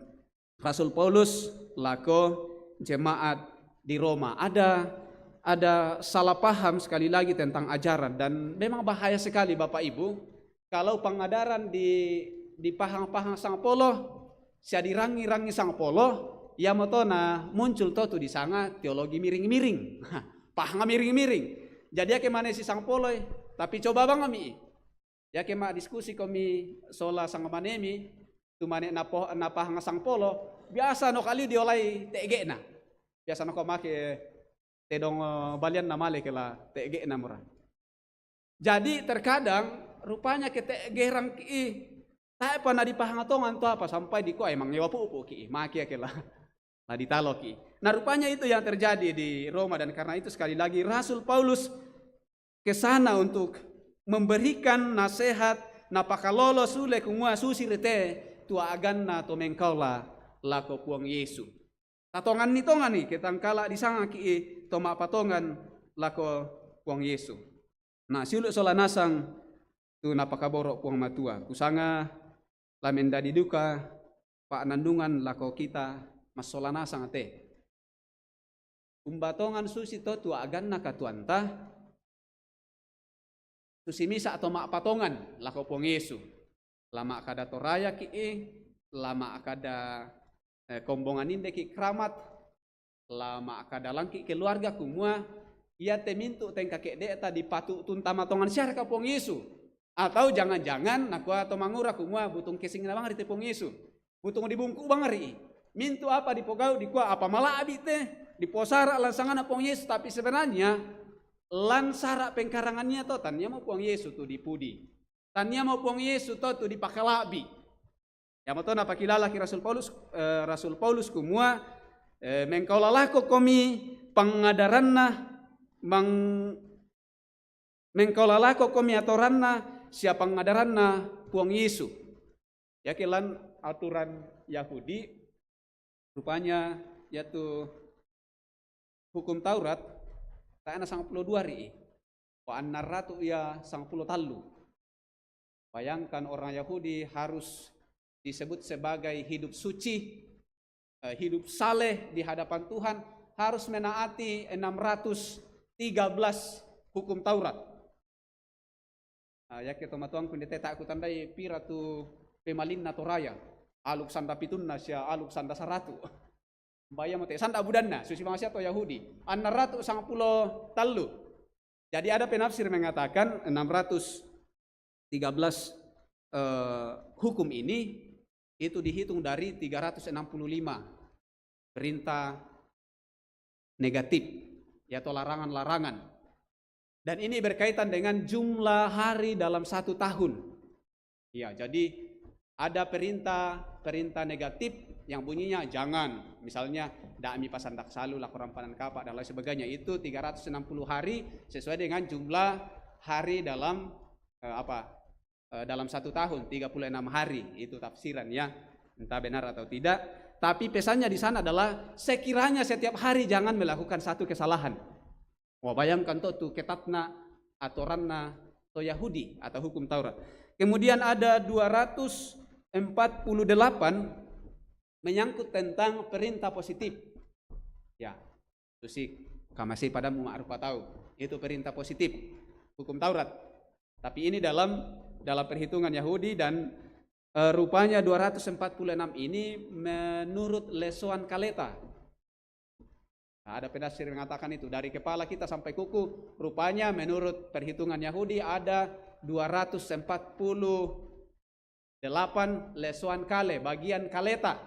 Rasul Paulus lako jemaat di Roma. Ada, ada salah paham sekali lagi tentang ajaran, dan memang bahaya sekali, Bapak Ibu, kalau pangadaran di, dipahang-pahang sangpolo, sia dirangi-rangi sangpolo, iyamoto na muncul to tu disanga teologi miring-miring. Pahang miring-miring. Jadi iya ke manesi sangpolo, eh, tapi coba bangmi. Iya ke maddiskusi komi sola sangmanemi, tu mane napo-, napahang sangpolo, biasa no kali diolai te'ge'na. Biasa no ko make tedong, eh, balianna male ke la te'ge'na mora. Jadi terkadang rupanya ke te'gerang ki i, tae' pa na dipahang tongan tu apa sampai dikua, eh, mangewa pupu ki i, make ke la, la ditalo ki i. Nah, rupanya itu yang terjadi di Roma, dan karena itu sekali lagi Rasul Paulus ke sana untuk memberikan nasihat, napakalolo sule kumua susi ri te tu a'ganna to mengkaola lako Puang Yesu. Tatonganni tonganni ke tangkala disanga ki i to ma'patongan lako Puang Yesu. Na, siulu' sola nasang tu napakaboro' Puang Matua. Kusanga la mendadi duka pa'nannungan lako kita massola nasang te. Umba tongan susi to tu a'ganna katuoanta, susi misa' to ma'patongan lako Puang Yesu. La ma'kada Toraya ki i, la ma'kada, eh, kombongan inde ki keramat, la ma'kada langki keluarga kumua, iate mintu' tengka ke'de'ta dipatu'tun tama tongan siaraka Puang Yesu. Atau jangan-jangan nakua to mangura kumua butung kesingna bang ri te Puang Yesu. Butung dibungku' bang ri i. Mintu' apa dipogau' dikua apa mala'bi' te, diposara' lan sangana Puang Yesu, tapi sebenarnya lan sara' pengkarangannya to, taniamo Puang Yesu tu dipudi. Taniamo Puang Yesu to tu dipakala'bi'. Iamoto napakilalaki Rasul Paulus, eh, Rasul Paulus kumua, eh, mengkaola lako komi pangadaranna, mang-, mengkaola lako komi atoranna sia pangadaranna Puang Yesu. Iake lan aturan Yahudi, rupanya iatu hukum Taurat, tae' na sangpulo dua ri i. Wa anna ratu ia sangpulo tallu. Bayangkan, orang Yahudi harus disebut sebagai hidup suci, eh, hidup saleh di hadapan Tuhan, harus menaati enam ratus tiga belas hukum Taurat. Ah, yake tomatuangku ndete, ta' kutandai pira tu pemalinna Toraya. Aluk sanda pitunna sia aluk sanda saratu. Mbaya mo te sanda budanna, susi bangsa to Yahudi. Annang ratu sangpulo tallu. Jadi ada penafsir mengatakan enam ratus tiga belas, eh, hukum ini itu dihitung dari tiga ratus enam puluh lima perintah negatif, yaitu larangan-larangan. Dan ini berkaitan dengan jumlah hari dalam satu tahun. Ya, jadi ada perintah, perintah negatif yang bunyinya jangan, misalnya, "Da'mi pasandak salu, lakoran panan kapa'," dan lain sebagainya. Itu tiga ratus enam puluh hari sesuai dengan jumlah hari dalam, eh, apa, eh, dalam satu tahun, tiga puluh enam hari. Itu tafsiran, ya. Entah benar atau tidak. Tapi pesannya di sana adalah sekiranya setiap hari jangan melakukan satu kesalahan. Wah, bayangkan to tu ketatna atoranna to Yahudi atau hukum Taurat. Kemudian ada dua ratus empat puluh delapan menyangkut tentang perintah positif. Ya, susi kamasi padamu ma'rupa tau. Itu perintah positif hukum Taurat. Tapi ini dalam, dalam perhitungan Yahudi dan, eh, rupanya dua ratus empat puluh enam ini menurut lesoan kaleta. Nah, ada penafsir mengatakan itu dari kepala kita sampai kuku. Rupanya menurut perhitungan Yahudi ada dua ratus empat puluh delapan lesoan kale, bagian kaleta,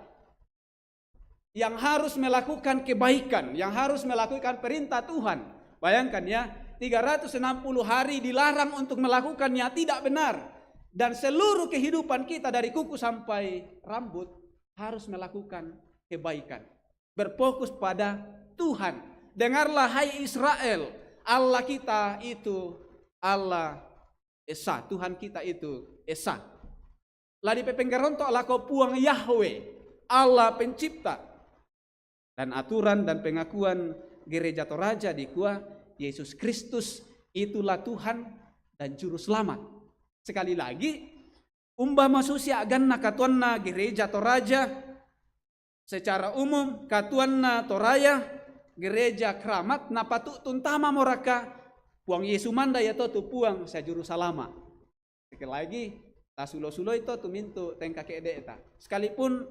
yang harus melakukan kebaikan, yang harus melakukan perintah Tuhan. Bayangkan, ya, tiga ratus enam puluh hari dilarang untuk melakukan yang tidak benar. Dan seluruh kehidupan kita dari kuku sampai rambut harus melakukan kebaikan. Berfokus pada Tuhan. Dengarlah, hai Israel, Allah kita itu Allah Esa, Tuhan kita itu Esa. La dipepenggaronto' lako Puang Yahweh, Allah Pencipta. Dan aturan dan pengakuan Gereja Toraja dikua Yesus Kristus itulah Tuhan dan Juru Selamat. Sekali lagi, umbama susi a'ganna katuanna Gereja Toraja, secara umum, katuanna Toraya, Gereja Kramat, napatu'tu ntama moraka Puang Yesu manda, ia to tu Puang sia Juru Salama'. Sekali lagi, tasulo-suloi to tu mintu' tengka ke'de'ta. Sekalipun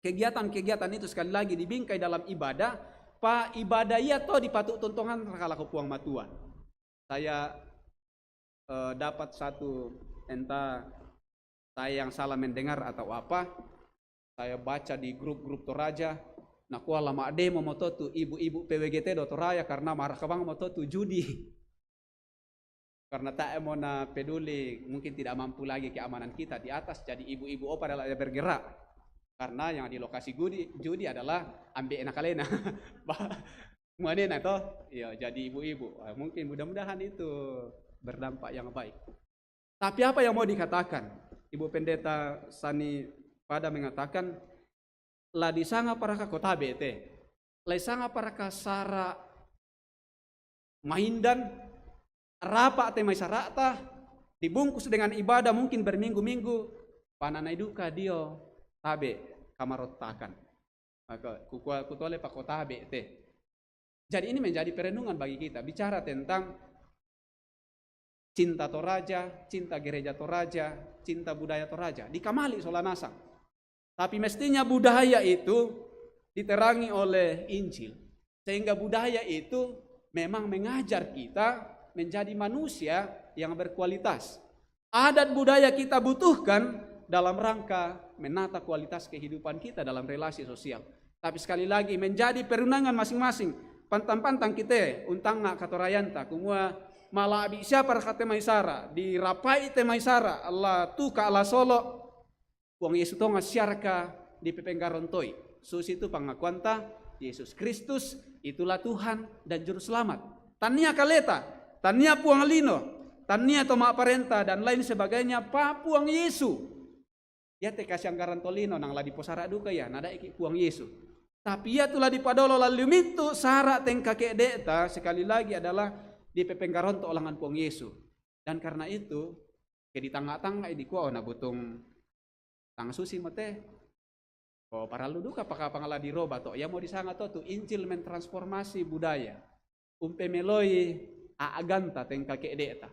kegiatan-kegiatan itu sekali lagi dibingkai dalam ibadah, pa ibadah ia to dipatu'tu tongan raka lako Puang Matua. Saya, eh, dapat satu, entah saya yang salah mendengar atau apa, saya baca di grup-grup Toraja, nakua la ma'demo mo to tu ibu-ibu P W G T do Toraya karena maraka bang mo to tu judi. Karena tae mo na peduli, mungkin tidak mampu lagi keamanan kita di atas, jadi ibu-ibu opa adalah yang bergerak. Karena yang di lokasi judi, judi adalah ambe' na kalena. Ba-, muanena to, ya, jadi ibu-ibu. Ah, mungkin mudah-mudahan itu berdampak yang baik. Tapi apa yang mau dikatakan? Ibu Pendeta Sani Pada mengatakan, la disanga paraka ko tabe' te. La disanga paraka sara' maindan, rapa' te mai sara'ta, dibungkus dengan ibadah mungkin berminggu-minggu, pananai duka dio tabe' kamarottakan. Maka kukua-, kutuole pako tabe' te. Jadi ini menjadi perenungan bagi kita, bicara tentang cinta Toraja, cinta gereja Toraja, cinta budaya Toraja. Dikamali sola nasang. Tapi mestinya budaya itu diterangi oleh Injil. Sehingga budaya itu memang mengajar kita menjadi manusia yang berkualitas. Adat budaya kita butuhkan dalam rangka menata kualitas kehidupan kita dalam relasi sosial. Tapi sekali lagi, menjadi perunangan masing-masing. Pantang-pantang kita untanga' katorayanta, kumua mala'bi' siapa raka te mai sara', dirapa'i te mai sara', la tuka', la solo', Puang Yesu tonga siaraka dipepenggarontoi. Susi tu pangakuanta, Yesus Kristus itulah Tuhan dan Juru Selamat. Tania kaleta, tania puang lino, tania to ma'parenta dan lain sebagainya, pa Puang Yesu. Ia te kasianggaran tolino nang la diposara' duka ia, nadaiki Puang Yesu. Tapi ia tu la dipadolo lalli mintu' sara' tengka ke'de'ta, sekali lagi adalah dipepenggaronto' langan Puang Yesu. Dan karena itu, ke di tangnga'-tangnga' i dikua, o, nabutung tang susi mo te. O, parallu duka pakapang la diroba to. Ia mo disanga to tu Injil mentransformasi budaya. Umpemeloi aganta tengka ke'de'ta.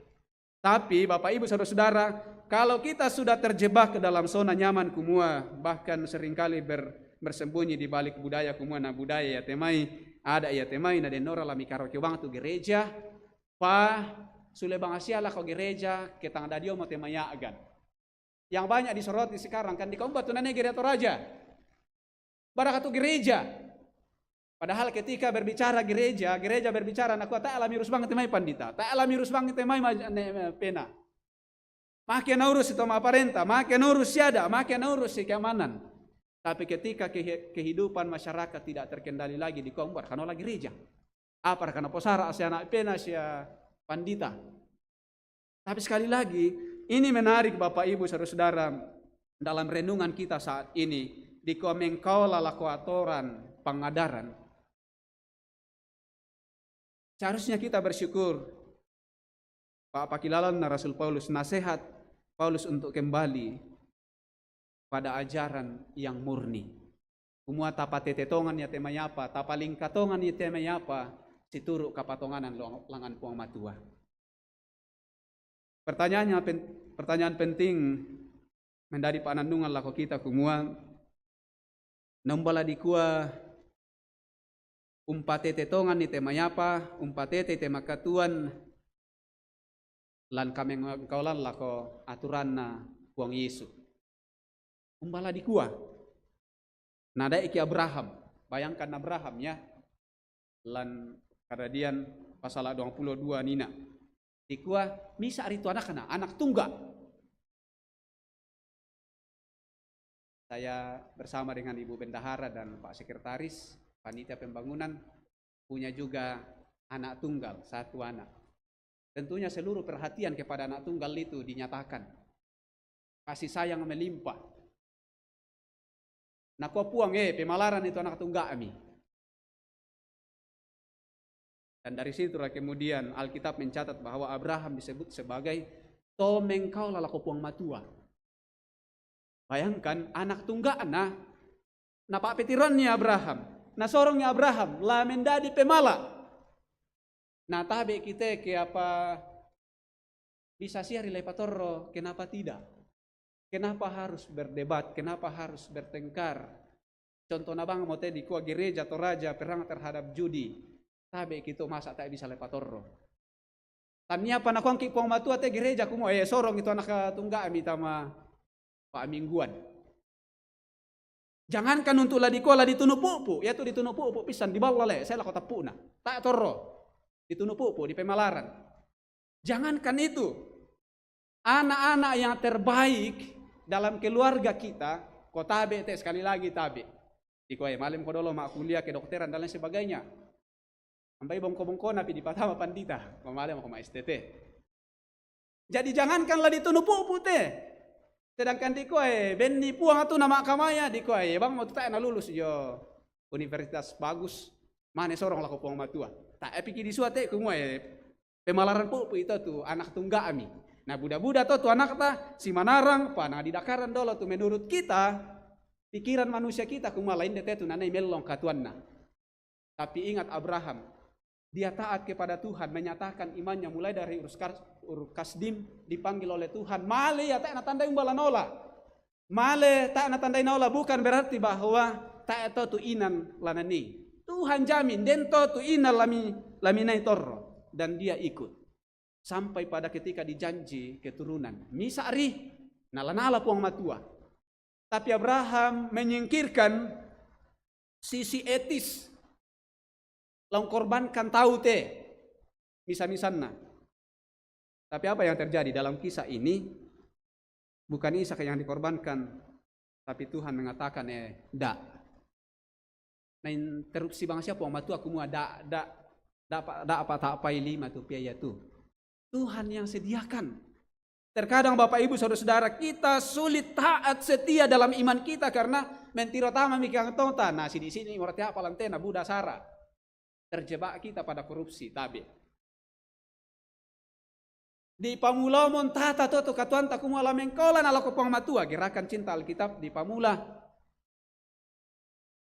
Tapi Bapak Ibu Saudara-saudara, kalau kita sudah terjebak ke dalam zona nyaman kumua, bahkan seringkali ber-, bersembunyi di balik budaya kumua, na budaya iate mai, ada iate mai, na dennora la mikaro ke bang tu gereja, pa sule bang asia lako gereja, ketang dadio mo te mai agan. Yang banyak disoroti sekarang kan di kaum batu nane gereja Toraja. Baraka tu gereja. Padahal ketika berbicara gereja, gereja berbicara nakua, "Ta'e la mirus bang te mai pandita, ta'e la mirus bang te mai maj-, ne, pena. Make na urus itu ma parenta, make na urus siada, make na urus si keamanan." Tapi ketika kehi-, kehidupan masyarakat tidak terkendali lagi di kaum, baraka no la gereja. Apa rekana posara asia anak pena sia pandita. Tapi sekali lagi, ini menarik Bapak Ibu Saudara-saudara dalam renungan kita saat ini, di komengkau lalako atoran pangadaran. Seharusnya kita bersyukur, Pak, pakilalan na Rasul Paulus, nasihat Paulus untuk kembali pada ajaran yang murni. Kumua tapatete tongan iate mai apa, tapalingka tongan iate mai apa, situru kapatonganan lo-, langan Puang Matua. Pertanyaannya pen-, pertanyaan penting mendadi panandungan lako kita kumua, nomba la dikua umpatete tongan iate mai apa, umpatete iate makatuan, lan kamengkaulan lako aturanna Puang Yesu. Umba la dikua. Nadai ki Abraham. Bayangkan Abraham ya. Lan Karadian pasal dua puluh dua nina. Dikua, misa ritu anakna, anak tungga. Saya bersama dengan Ibu Bendahara dan Pak Sekretaris, Panitia Pembangunan, punya juga anak tunggal, satu anak. Tentunya seluruh perhatian kepada anak tunggal itu dinyatakan. Kasih sayang melimpah. Nakua Puang, eh, pemalaran itu anak tungga'mi. Dan dari situlah kemudian Alkitab mencatat bahwa Abraham disebut sebagai tomengkau lalako Puang Matua. Bayangkan, anak tungga'na, napa'petiranni Abraham, nasorongi Abraham la mendadi pemala. Na tabe kite ke apa bisa sia rilepa torro, kenapa tidak? Kenapa harus berdebat? Kenapa harus bertengkar? Contohna bang mo te dikua gereja Toraja perang terhadap judi. Tabe kitu masa ta'e bisa lepa torro. Tannia pa nakuangki Puang Matua te gereja kumua, eh, sorong itu anak tungga'mi tama pa'mingguan. Jangankan untuk la dikua la ditunu pu'pu, ya tu ditunu pu'pu pisan di balla le, saya lako tappu'na. Ta'e torro. Ditunu pu'pu, di pemalaran. Jangankan itu, anak-anak yang terbaik dalam keluarga kita, ko tabe te, sekali lagi tabe. Dikua, eh, male mako dolo ma kuliah kedokteran dan lain sebagainya. Ampai bongko-bongkona pi dipatama pandita, ko male mako ma S T T. Jadi jangankan la ditunu pu'pu te. Sedangkan dikua, eh, benni Puang atu nama kamaya, dikua, eh, bang mo tu ta'e nalulus jo universitas bagus, mane sorong lako Puang Matua. Ta'e piki disua te kumua, eh, pemalaran pu'pu itu tu anak tungga'mi. Na buda-buda to tu anakta, si manarang, pa na didakaran dolo tu menurut kita, pikiran manusia kita kumua lain de te tu nanai mellong katuanna. Tapi ingat Abraham, dia taat kepada Tuhan, menyatakan imannya mulai dari Ur Kas-, Ur Kasdim, dipanggil oleh Tuhan, male ia ta'e natandai umba la nola. Male ta'e natandai nola bukan berarti bahwa ta'e to tu inan la nani. Tuhan jamin, den to tu inan la mi-, la minai torro. Dan dia ikut. Sampai pada ketika dijanji keturunan. Misa ri, nala-nala Puang Matua. Tapi Abraham menyingkirkan sisi etis. Laung korbankan tau te. Misa-misanna. Tapi apa yang terjadi dalam kisah ini? Bukan Ishak yang dikorbankan, tapi Tuhan mengatakan, eh, da. Na interupsi bang sia Puang Matua kumua, da, da, da apa, da apa ta'pai lima tu piaya tu. Tuhan yang sediakan. Terkadang Bapak Ibu Saudara-saudara, kita sulit taat setia dalam iman kita karena mentiro tama mi kangtonta. Na sidi-sidi morati apa lantena buda sara. Terjebak kita pada korupsi, tabe. Di pamula montata to tu katuanta kumua la mengkola na lako Puang Matua, Gerakan Cinta Alkitab di pamula.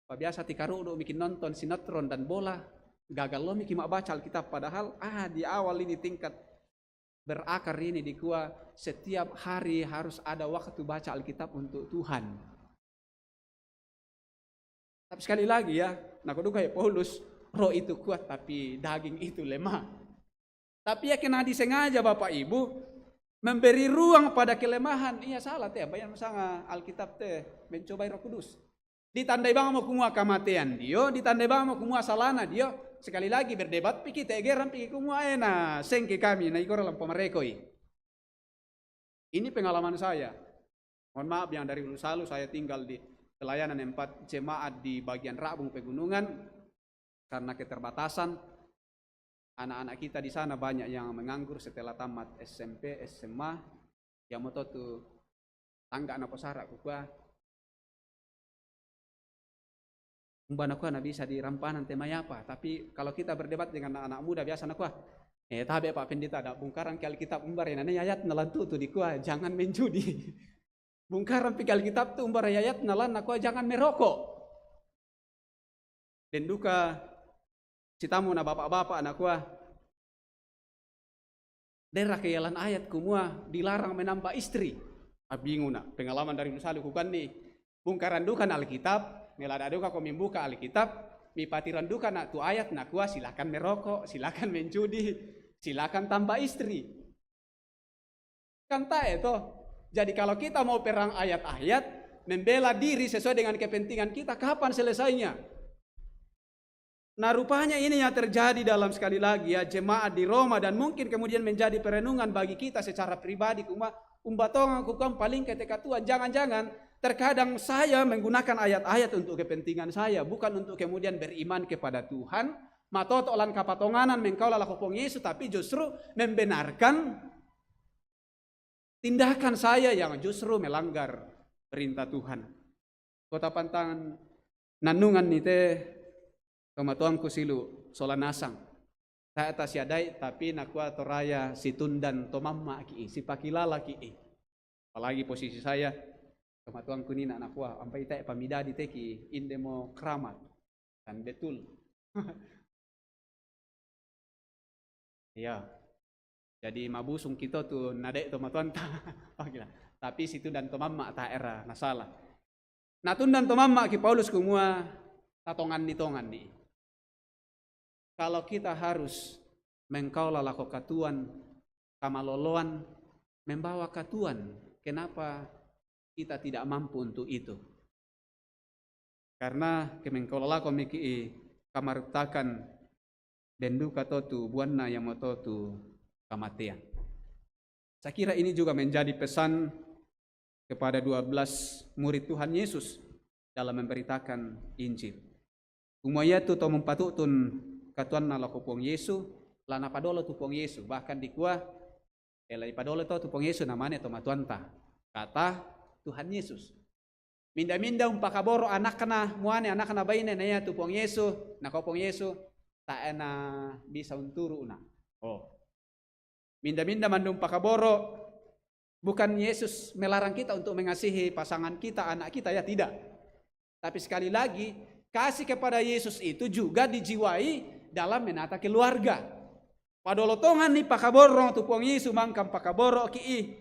Pabiasa tikarudu mikin nonton sinetron dan bola. gagal lo miki ma baca Alkitab, padahal ah di awal ini tingkat berakar ini dikua setiap hari harus ada waktu baca Alkitab untuk Tuhan. Tapi sekali lagi ya, nako duka ya Paulus, roh itu kuat tapi daging itu lemah. Tapi ya kena disengaja Bapak Ibu memberi ruang pada kelemahan. Iya salah te, bayang sanga Alkitab te mencobai Roh Kudus. Ditandai bang mo kumua kamatean dio, ditandai bang mo kumua salana dio. Sekali lagi berdebat piki te geran piki kumua ena sengke kami na ikora lampu marekoi. Ini pengalaman saya. Mohon maaf yang dari Ulusalu, saya tinggal di pelayanan empat jemaat di bagian Rabung pegunungan. Karena keterbatasan, anak-anak kita di sana banyak yang menganggur setelah tamat S M P, S M A. Ya moto tu tangga na posara kukua. Umba nakua na bisa di Rampanan te mai apa. Tapi kalau kita berdebat dengan anak-anak muda biasa nakua, eh tabe Pak Pendeta, ada bungkaran ke Alkitab umbar ya nane ayat nalantu tu dikua jangan menjudi. Bungkaran piki Alkitab tu umbar ayat nalan nakua jangan merokok. Den duka sitamu na bapak-bapak nakua, dera ke yalan ayat kumua dilarang menambah istri. Abingu na pengalaman dari Ulusalu kukan ni. Bungkaran duka na Alkitab, melada duka ko membuka Alkitab, mipatiran duka na tu ayat nakua silakan merokok, silakan menjudi, silakan tambah istri. Kan tae toh. Jadi kalau kita mau perang ayat-ayat, membela diri sesuai dengan kepentingan kita, kapan selesainya? Nah, rupanya ini yang terjadi dalam, sekali lagi ya, jemaat di Roma, dan mungkin kemudian menjadi perenungan bagi kita secara pribadi. Kuma umbatongan kukuang paling ketika Tuhan, jangan-jangan terkadang saya menggunakan ayat-ayat untuk kepentingan saya, bukan untuk kemudian beriman kepada Tuhan, matoto lan kapatonganan mengkaula lako Puang Yesus, tapi justru membenarkan tindakan saya yang justru melanggar perintah Tuhan. Kota pantangan nanungan ni te tomatuangku silu sola nasang. Tae ta siadai, tapi nakua toraya situndan tomamma ki, sipakilala ki. Apalagi posisi saya, tomatuangku ni na nakua, ampai tae pamidadi te ki indemo keramat. Dan betul. Iya. Jadi mabusung kita tu nadai tomatuanta. Tapi situndan tomamma taera nasala. Natundan tomamma ki Paulus kumua tatongan ni tongan ni. Kalau kita harus mengkaula lako katuan, kamaloloan, membawa katuan, kenapa kita tidak mampu untuk itu? Karena kemengkaula lako miki kamarutakan denduka totu buanna yang mototu kamatean. Saya kira ini juga menjadi pesan kepada dua belas murid Tuhan Yesus dalam memberitakan Injil. Kumua ia tu to mumpatutun katuanna lako Puang Yesu, lana padolo tu Puang Yesu, bahkan dikua elai padolo to tu Puang Yesu namane tomatuanta, kata Tuhan Yesus. Minda-minda umpakaboro anakna muane, anakna baine na ia tu Puang Yesu, nakua Puang Yesu, taena bisa unturu'na. Oh. Minda-minda mandu umpakaboro, bukan Yesus melarang kita untuk mengasihi pasangan kita, anak kita, ya tidak. Tapi sekali lagi, kasih kepada Yesus itu juga dijiwai dalam menata keluarga. Padolotongan ni pakaboro tu Puang Yesu mangkam pakaboro ki,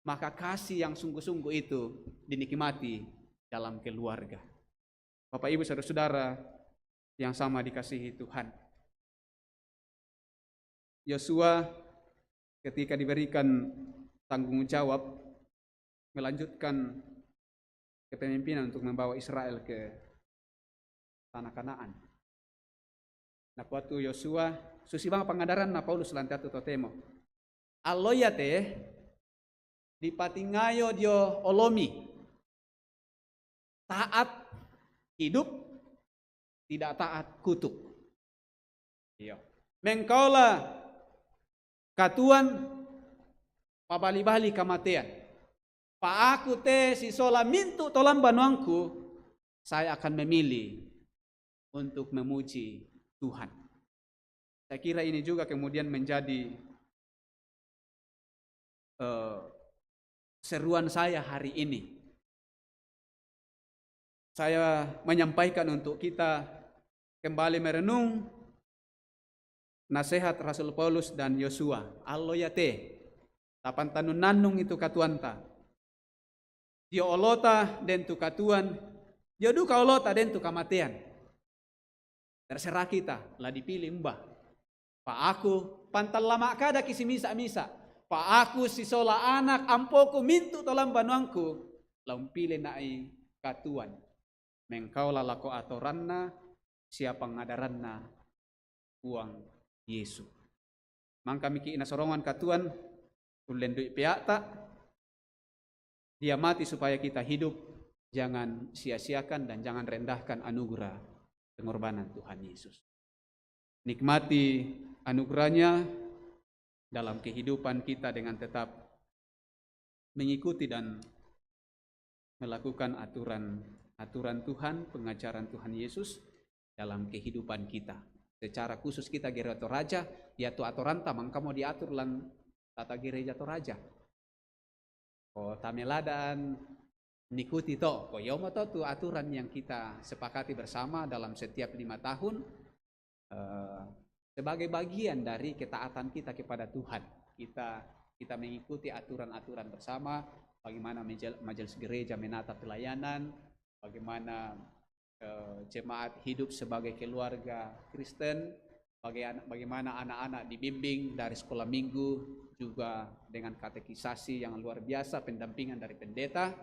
maka kasih yang sungguh-sungguh itu dinikmati dalam keluarga. Bapak Ibu Saudara-saudara yang sama dikasihi Tuhan. Yosua ketika diberikan tanggung jawab melanjutkan kepemimpinan untuk membawa Israel ke tanah Kanaan. Nakua tu Yosua, susi bang pangadaran na Paulus lanteatu totemo. Allo ia te dipatingayo dio olomi. Taat hidup, tidak taat kutuk. Iyo. Mengkaula katuan pabali-bali kamatean. Pa aku te sisola mintu tolam banuangku, saya akan memilih untuk memuji Tuhan. Saya kira ini juga kemudian menjadi eh, seruan saya hari ini. Saya menyampaikan untuk kita kembali merenung Nasehat Rasul Paulus dan Yosua, allo yate, tapantannun-nannungi tu katuoanta. Dio olota den tu katuoan, dio duka olota den tu kamatean. Terserah kita, la dipilih umba. Pa aku, pantallama' kadaki simisa'-misa'. Pa aku sisola anak ampoku mintu' to lambanuangku, la umpile na'i katuoan. Mengkaola lako atoranna sia pangadaranna Puang Yesu. Mangkamiki' nasorongan katuoan, ullendui pea'ta, dia mati supaya kita hidup, jangan sia-siakan dan jangan rendahkan anugerah pengorbanan Tuhan Yesus. Nikmati anugerahnya dalam kehidupan kita dengan tetap mengikuti dan melakukan aturan-aturan Tuhan, pengajaran Tuhan Yesus dalam kehidupan kita. Secara khusus kita gereja Toraja, ya tu atoranta mangkamo diatur lan tata gereja Toraja. Ko tameladan nikuti to, ko yomo to tu aturan yang kita sepakati bersama dalam setiap lima tahun, eh, sebagai bagian dari ketaatan kita kepada Tuhan. Kita kita mengikuti aturan-aturan bersama, bagaimana majel- majelis gereja menata pelayanan, bagaimana eh, jemaat hidup sebagai keluarga Kristen, baga- bagaimana anak-anak dibimbing dari sekolah minggu, juga dengan katekisasi yang luar biasa, pendampingan dari pendeta,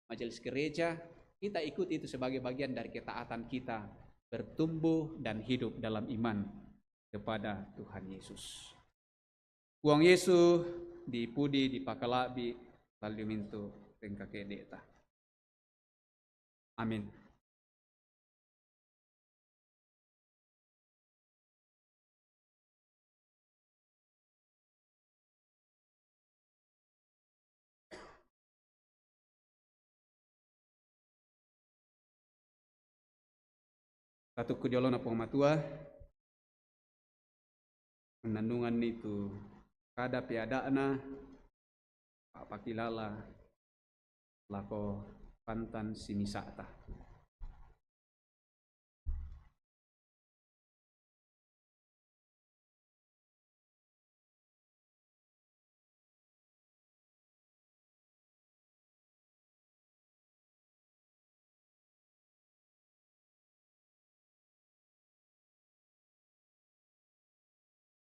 majelis gereja, kita ikuti itu sebagai bagian dari ketaatan kita bertumbuh dan hidup dalam iman kepada Tuhan Yesus. Puang Yesu, dipudi, dipakala'bi' lalli mintu' tengka ke'de'ta. Amin. Tatukku di olona Puang Matua, mannannunganni tu kada peada'na, pa'pakilala lako pantan simisa'ta.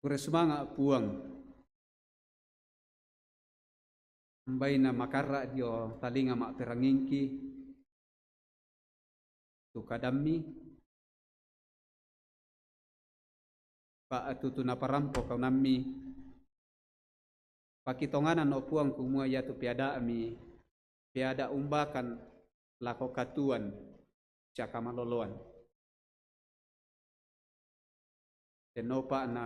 Kurre sumanga' Puang. Umbaina makarra' dio talinga ma'perangingki tu kadammi, pa'tutu naparampo kaunammi. Pakitonganan, o Puang, kumua iatu peada'mi, peada' umbakan lako katuoan sia kamaloloan. Tennopa na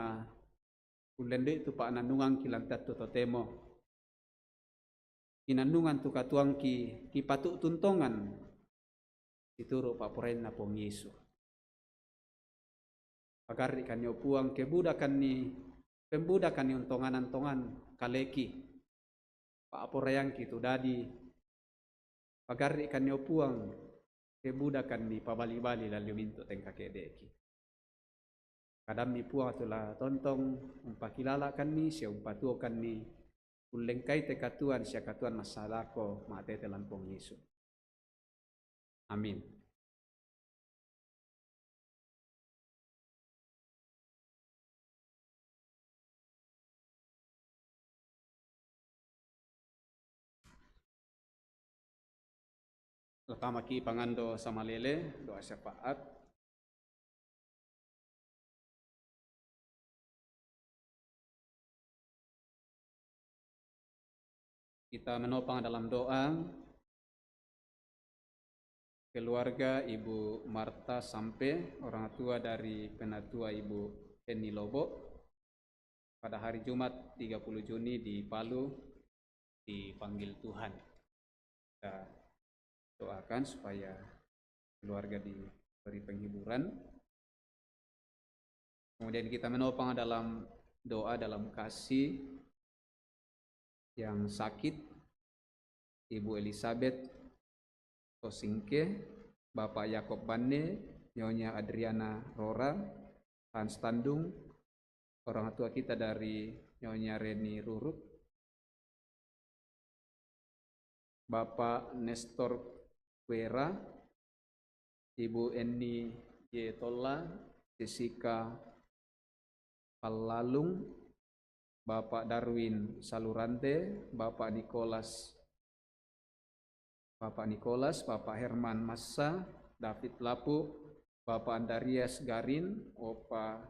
ullendui tu pa'nannungangki lan te attu totemo. Kinannungan tu katuoangki kipatu'tun tongan situru' pa'poraianNa Puang Yesu. Pagarri'kanni, o Puang, kebudakanni, pembudakanni untonganan tongan kaleki. Pa'poraiangki tu dadi, pagarri'kanni, o Puang, kebudakanni pabali-bali lalli mintu' tengka ke'de'ki. Kadammi, Puang, tu la tontong umpakilala'kanni sia umpatuokanni, ullengkai te katuoan sia katuoan massalako ma'tete lan Puang Yesu. Amin. Latamaki' pangando samalele, doa syafaat. Kita menopang dalam doa keluarga Ibu Marta Sampe, orang tua dari Penatua Ibu Eni Lobo, pada hari Jumat tiga puluh Juni di Palu dipanggil Tuhan. Kita doakan supaya keluarga diberi penghiburan. Kemudian kita menopang dalam doa dalam kasih yang sakit, Ibu Elizabeth Tosingke, Bapak Yakob Banne, Nyonya Adriana Rora, Hans Tandung, orang tua kita dari Nyonya Reni Ruruk, Bapak Nestor Kuera, Ibu Eni J Tolla, Jessica Pallalung, Bapak Darwin Salurante, Bapak Nicholas, Bapak Nicholas, Bapak Herman Massa, David Lapu, Bapak Andarias Garin, Opa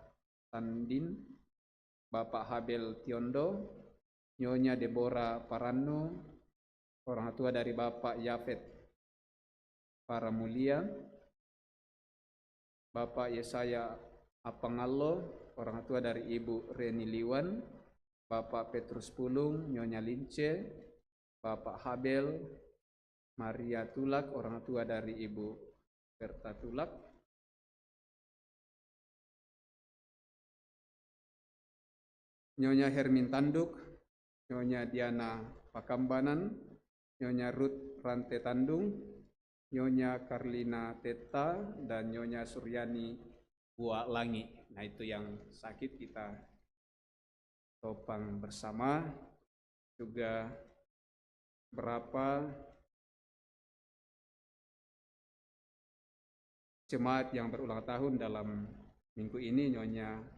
Tandin, Bapak Habel Tiondo, Nyonya Deborah Paranno, orang tua dari Bapak Yafet Paramulia, Bapak Yesaya Apangallo, orang tua dari Ibu Reni Liwan, Bapak Petrus Pulung, Nyonya Lince, Bapak Habel, Maria Tulak, orang tua dari Ibu Berta Tulak, Nyonya Hermin Tanduk, Nyonya Diana Pakambanan, Nyonya Ruth Rante Tandung, Nyonya Karlina Teta, dan Nyonya Suryani Buah Langi. Nah, itu yang sakit kita topang bersama. Juga berapa jemaat yang berulang tahun dalam minggu ini, Nyonya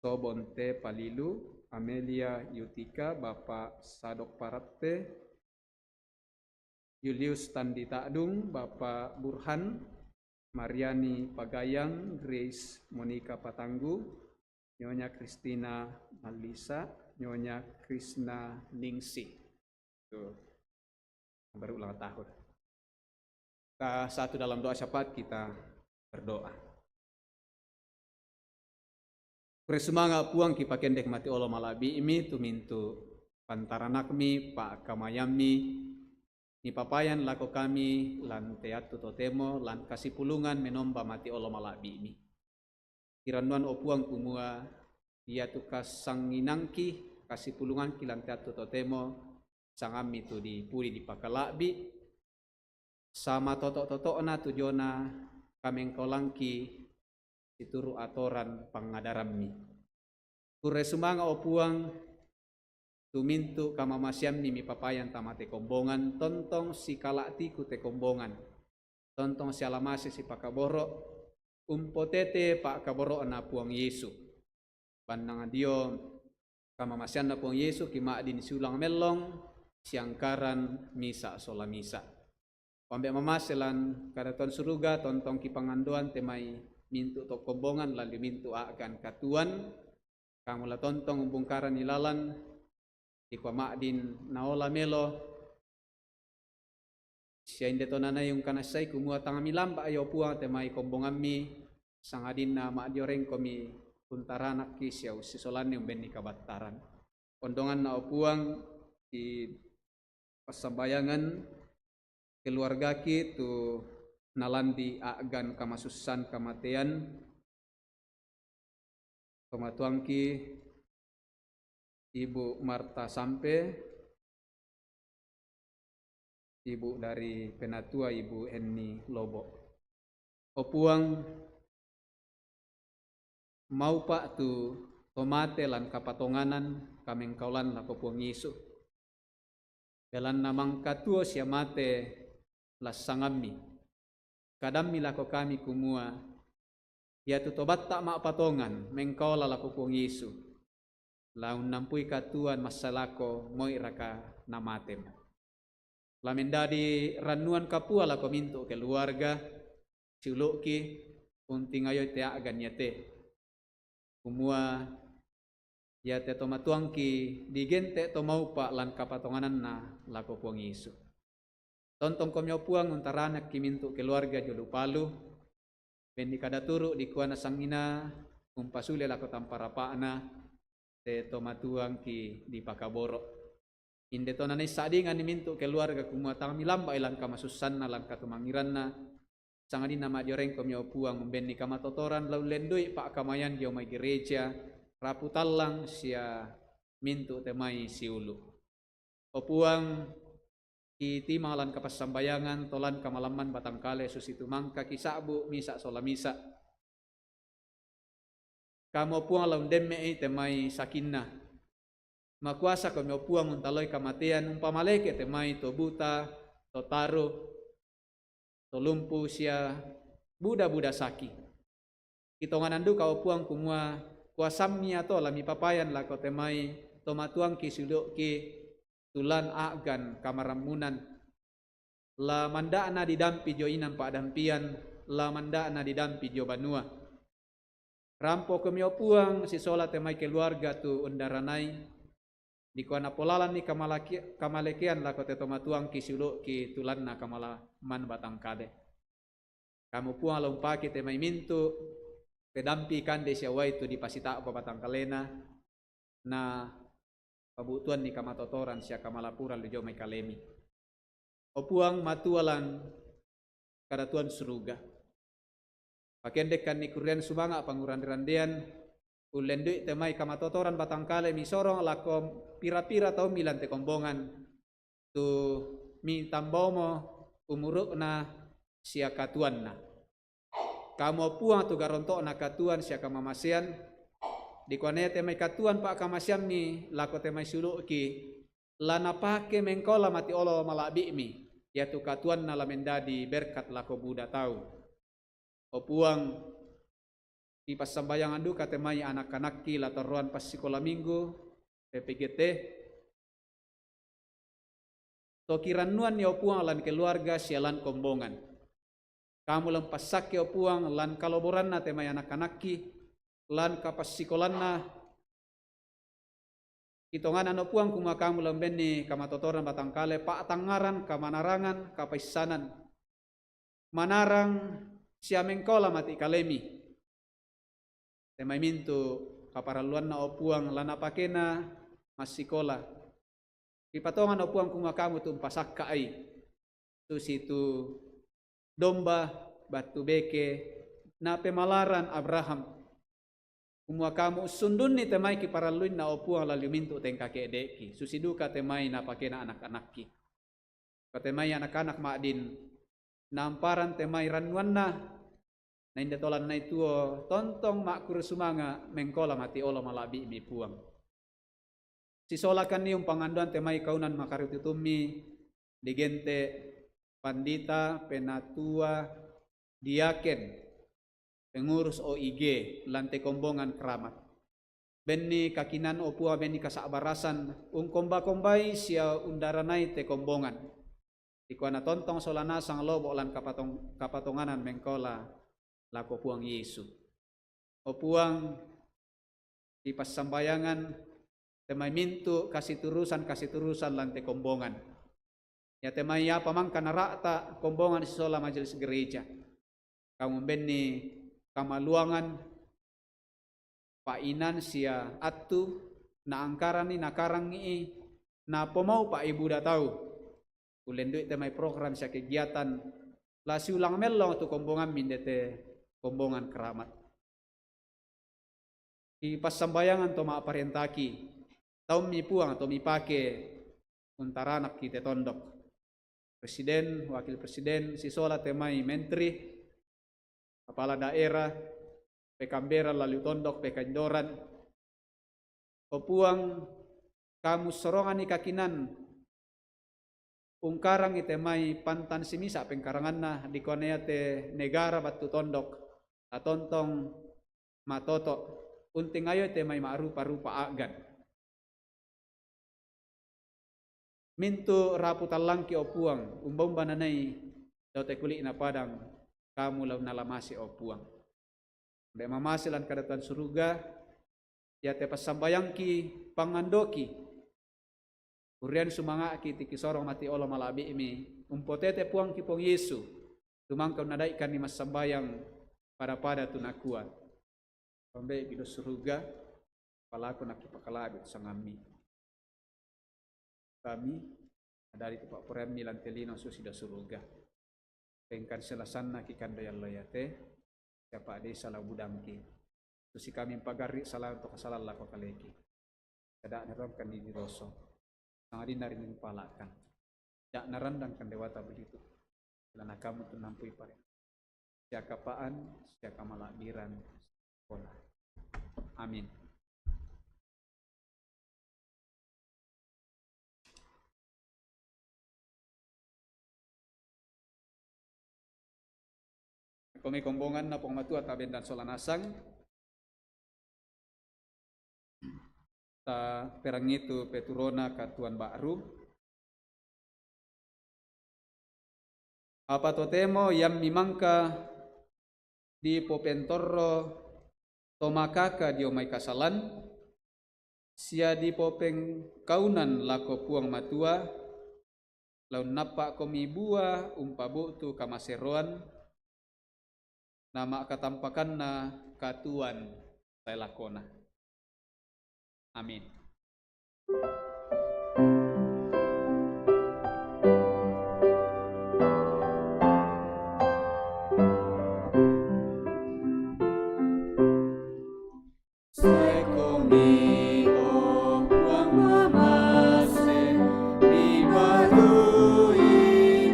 Tobonte Palilu, Amelia Yutika, Bapak Sadok Paratte, Julius Tandi Takdung, Bapak Burhan, Mariani Pagayang, Grace Monica Patanggu, Nyonya Kristina Malisa, Nyonya Krisna Ningsih. Tuh, baru ulang tahun. Kita satu dalam doa syafaat, kita berdoa. Kuresumanga Puang kipakendek mate olo mala'bi'mi tu mintu' pantaranakmi, pa'kamayammi, nipapayan lako kami lan te attu totemo lan kasipulungan menomba mate olo mala'bi'mi. Kirannuan o Puang kumua iatu kassanginangki, kasipulungangki lan te attu totemo, sangammi tu dipudi dipakala'bi', sama toto'-toto'na tu diona kamengkaolangki situru' atoran pangadarammi. Kurre sumanga' o Puang, tu mintu' kamamaseammi mipapayan tama te kombongan, tontong sikala'tiku te kombongan, tontong sialamase sipakaboro', umpotete pa'kaboro'na Puang Yesu. Bannang dio kamamaseanna Puang Yesu kima'din siulang mellong, siangkaran misa' sola misa'. Pambe' mamase lan Karatuan Suruga, tontong kipangandoan te mai mintu' to kombongan lan ri mintu' a'gan katuoan, kamu la tontong umbungkaranni lalan, dikua ma'din naola melo, sia inde to nanai ungkanassai kumua tang milamba'i o Puang te mai kombongammi, sangadinna ma'diorengkomi untaranakki sia ussisolanni umbenni kabattaran. Ondonganna o Puang, di passambayangan keluargaki tu nalandi a'gan kamasussan kamatean, tomatuangki Ibu Marta Sampe, Ibu dari Penatua, Ibu Henni Lobo. O Puang, maupa' tu to mate lan kapatonganan kamengkaolan lako Puang Yesu. Belanna mangkatuo sia mate lassangammi. Kadammi lako kami kumua, iatu to batta' ma'patongan mengkaola lako Puang Yesu, la unnampui katuoan massalako moi'raka namatemo. La mendadi rannuan kapua lako mintu' keluarga, siulu'ki, untingayoi te a'gan iate. Kumua, iate tomatuangki digente' to maupa' lan kapatongananna lako Puang Yesu. Tontongkomi o Puang untaranakki mintu' keluarga dio Lupalu, benni kada turu' dikua nasangina umpasule lako tamparapa'na te tomatuangki dipakaboro'. Inde to nanaissa'dinganni mintu' keluarga kumua tang milamba'i lan kamasussanna, lan katumangiranna, sangadinna ma'diorengkomi o Puang umbenni kamatotoran la ullendui pa'kamayan dio mai gereja, rapu tallang sia mintu' te mai siulu'. O Puang, kitimang lan kapassambayangan, to lan kamalamman batangkale susitu mangka kisa'bu' misa' sola misa'. Kamu Puang la undemme'i te mai sakinna. Makuasa Kamu Puang untaloi kamatean, umpamaleke te mai to buta, to taro, to lumpu sia buda-buda saki. Kitonganan duka o Puang kumua kuasammi ato la mipapayan lako te mai tomatuangki siulu'ki tu lan a'gan kamarammunan. La manda'na didampi jo inan pa'dampian, la manda'na didampi jo banua. Rampo Kamu o Puang sisola te mai keluarga tu undaranai, dikua napolalanni kamalaki-, kamalekean lako te tomatuangki siulu'ki tu lanna kamalaman batangkale. Kamu Puang la umpake te mai mintu, pedampi kande sia uwai tu dipasita'bo batangkalena, na pabutuanni kamatotoran sia kamalapuran lu jo mai kalemi. O Puang Matua lan Kadatuan Suruga. Pakendekkanni kurrean sumanga' pangurande-randean, ullendu'i te mai kamatotoran batangkale misorong lako pira-pira taummi lan te kombongan, tu mitambaomo umuru'na sia katuanna. Kamu o Puang tu garonto'na katuan sia kamamasean, dikua na ia te mai katuan pa'kamaseammi lako te mai siulu'ki, la napake mengkaola mati olo mala'bi'mi, iatu katuanna la mendadi berkat lako buda tau. O Puang, kipassambayangan duka te mai anak-anakki la torroan passikola minggu, P P G T, to kirannuanni o Puang lan keluarga sia lan kombongan. Kamu la umpassakke o Puang lan kaloboranna te mai anak-anakki, lan kapassikolanna, kitonganan o Puang kumua Kamu la umbenni kamatotoran batangkale, pa'tangngaran, kamanarangan, kapaissanan. Manarang sia mengkaola mati kalemi. Te mai mintu kaparalluanna o Puang la napakena massikola. Kipatongan o Puang kumua Kamu tu umpasakka'ai, susitu domba battu beke napemalaran Abraham. Kumua Kamu ussundunni te mai kiparalluinna o Puang la liu mintu tengka ke'de'ki, susi duka te mai napakena anak-anakki. Ko te mai anak-anak ma'din, namparan te mai rannuanna, na inde tolan nai tuo, tontong ma'kurre sumanga' mengkaola mati olo mala'bi'mi Puang. Sisolakanni umpangandoan te mai kaunan makarutitummi, digente' pandita, penatua, diaken, pengurus O I G, lan te kombongan Keramat. Benni kakinan o Puang, benni kasa'barasan, ungkomba-kombai sia undaranai te kombongan. Dikua natontong sola nasang lobo' lan kapatong-, kapatonganan mengkaola lako Puang Yesu. O Puang, kipassambayangan te mai mintu kasiturusan-kasiturusan lan te kombongan. Ia te mai apa mangka nara'ta kombongan sisola majelis gereja. Kamu umbenni kamaluangan, pa'inan sia attu, naangkaranni, nakarangngi'i, napomau pa'i buda tau. Ullendu'i te mai program sia kegiatan, la siulang mellong tu kombongammi inde te kombongan Keramat. Kipassambayangan to ma'parentaki, taummi Puang to mipake untaranakki te tondok. Presiden, wakil presiden, sisola te mai menteri, kepala daerah, pekamberan la liu tondok, pekaindoran. O Puang, Kamu sorongani kakinan ungkarangngi te mai pantan simisa pengkaranganna, dikua na ia te negara battu tondok, tatontong matoto', untingayoi te mai ma'rupa-rupa a'gan. Mintu rapu tallangki, o Puang, umba-umba nanai dao te kuli'na padang, Kamu la unnalamase, o Puang. Inde mamase lan Kadatuan Suruga, ia te passambayangki, pangandoki, kurrean sumanga'ki, tikisorong mati olo mala'bi'mi, umpotete Puangki Puang Yesu, tumangka unnadai'kanni massambayang pada-pada tu nakua. Pambe'ki dao suruga, palaku nakipakala'bi' tu sangammi. Kami, adari tu pa'poraiammi lan te lino susi dao suruga. Tengkan silasanna kikandoi allo iate, sia pa'dei sala budangki. Susi kami mpagarri' sala to kasalang lako kaleki. Tada'na ruangkan didi doso. Sangadinna ri nimpala'kan. Da'na randangkan dewata bulitu. Lana Kamu tu nampui pare. Sia kapa'an, sia kamala'biran, pola. Amin. Komi kombongan na Puang Matua taben dan sola nasang, ta perangitu peturona katuan ba'ru. Apa totemo iammi mangka dipopentorro to makaka dio mai kasalan, sia dipopengkaunan lako Puang Matua, la unnappa'komi bua umpabu'tu kamaseroan, na ma'katampakanna katuan sae lakona. Amin. Saekomi, o Puang mamase, mibarui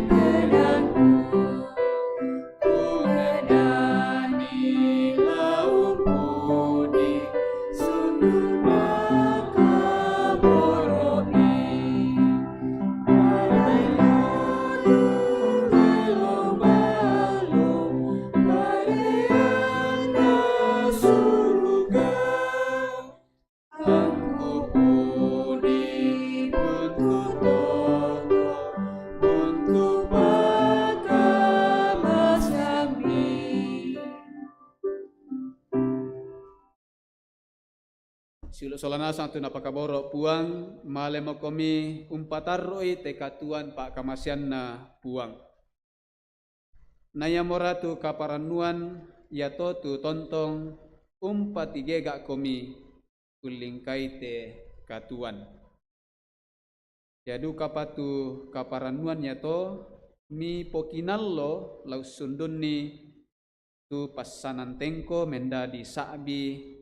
pedangku. Kunedani laung pudi sundun makaboro'ni. Marayu lelo balo pareanna suruga. Angku pudi buntu toto, buntu pakamaseammi. Siulu' sola nasang tu napakaboro' Puang, malemokomi umpatarru'i te katuan pa'kamaseanna Puang. Na iamora tu kaparannuan iato tu tontong umpatigega'komi ullingkai te katuan. Ia dukapa tu kaparannuan iato mipokinallo la ussundunni tu passanan tengko mendadi sa'bi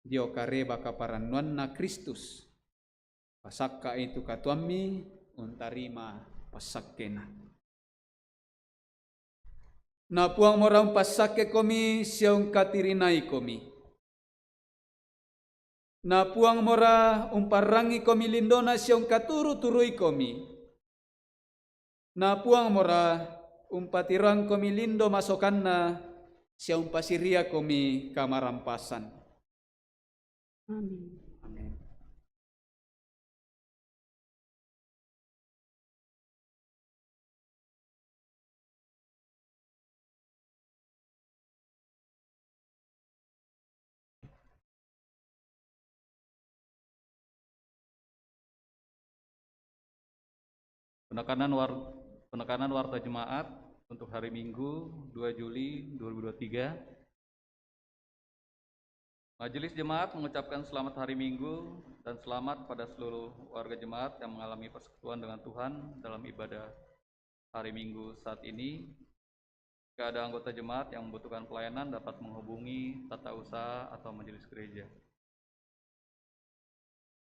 dio kareba kaparannuanna Kristus. Pasakka'i tu katuammi untarima passakkena. Na Puang mora umpassakkekomi sia ungkatirinaikomi. Na Puang mora umparrangikomi lindona sia ungkaturu-turuikomi. Na Puang mora umpatirangkomi lindo masokanna sia umpasiriakomi kamarampasan. Amin. Amin. Penekanan war-, penekanan warta jemaat untuk hari Minggu, dua Juli dua ribu dua puluh tiga. Majelis Jemaat mengucapkan selamat hari Minggu dan selamat pada seluruh warga jemaat yang mengalami persekutuan dengan Tuhan dalam ibadah hari Minggu saat ini. Jika ada anggota jemaat yang membutuhkan pelayanan, dapat menghubungi tata usaha atau majelis gereja.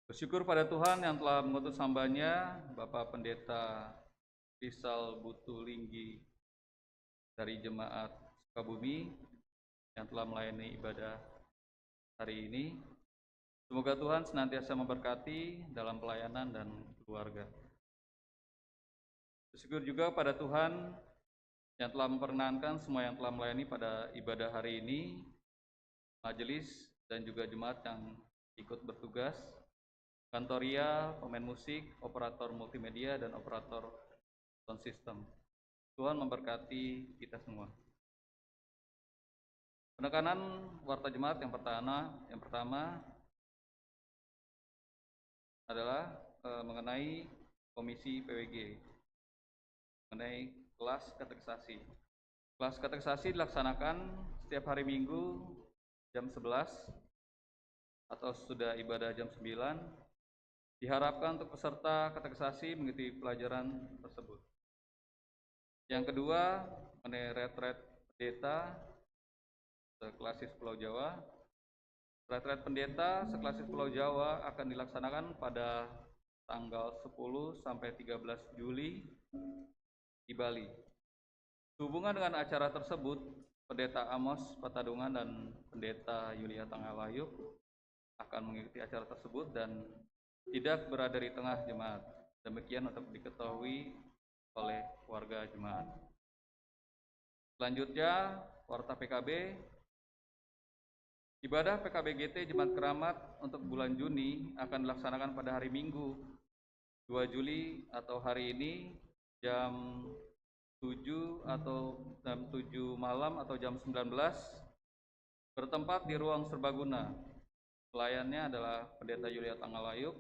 Bersyukur pada Tuhan yang telah mengutus hambanya, Bapak Pendeta Rizal Butulinggi dari Jemaat Sukabumi, yang telah melayani ibadah hari ini. Semoga Tuhan senantiasa memberkati dalam pelayanan dan keluarga. Bersyukur juga pada Tuhan yang telah memperkenankan semua yang telah melayani pada ibadah hari ini, majelis dan juga jemaat yang ikut bertugas, kantoria, pemain musik, operator multimedia, dan operator sound system. Tuhan memberkati kita semua. Penekanan warta jemaat yang pertama, yang pertama adalah, eh, mengenai Komisi P W G, mengenai kelas katekisasi. Kelas katekisasi dilaksanakan setiap hari Minggu jam sebelas atau sudah ibadah jam sembilan. Diharapkan untuk peserta katekisasi mengikuti pelajaran tersebut. Yang kedua, mengenai retret pendeta seklasis Pulau Jawa. Retret pendeta seklasis Pulau Jawa akan dilaksanakan pada tanggal sepuluh sampai tiga belas Juli di Bali. Sehubungan dengan acara tersebut, Pendeta Amos Patadungan dan Pendeta Yulia Tangalayuk akan mengikuti acara tersebut dan tidak berada di tengah jemaat. Demikian untuk diketahui oleh warga jemaat. Selanjutnya, warta P K B. Ibadah P K B G T Jemaat Keramat untuk bulan Juni akan dilaksanakan pada hari Minggu, dua Juli atau hari ini, jam tujuh atau jam tujuh malam atau jam sembilan belas, bertempat di ruang serbaguna. Pelayannya adalah Pendeta Yulia Tangalayuk,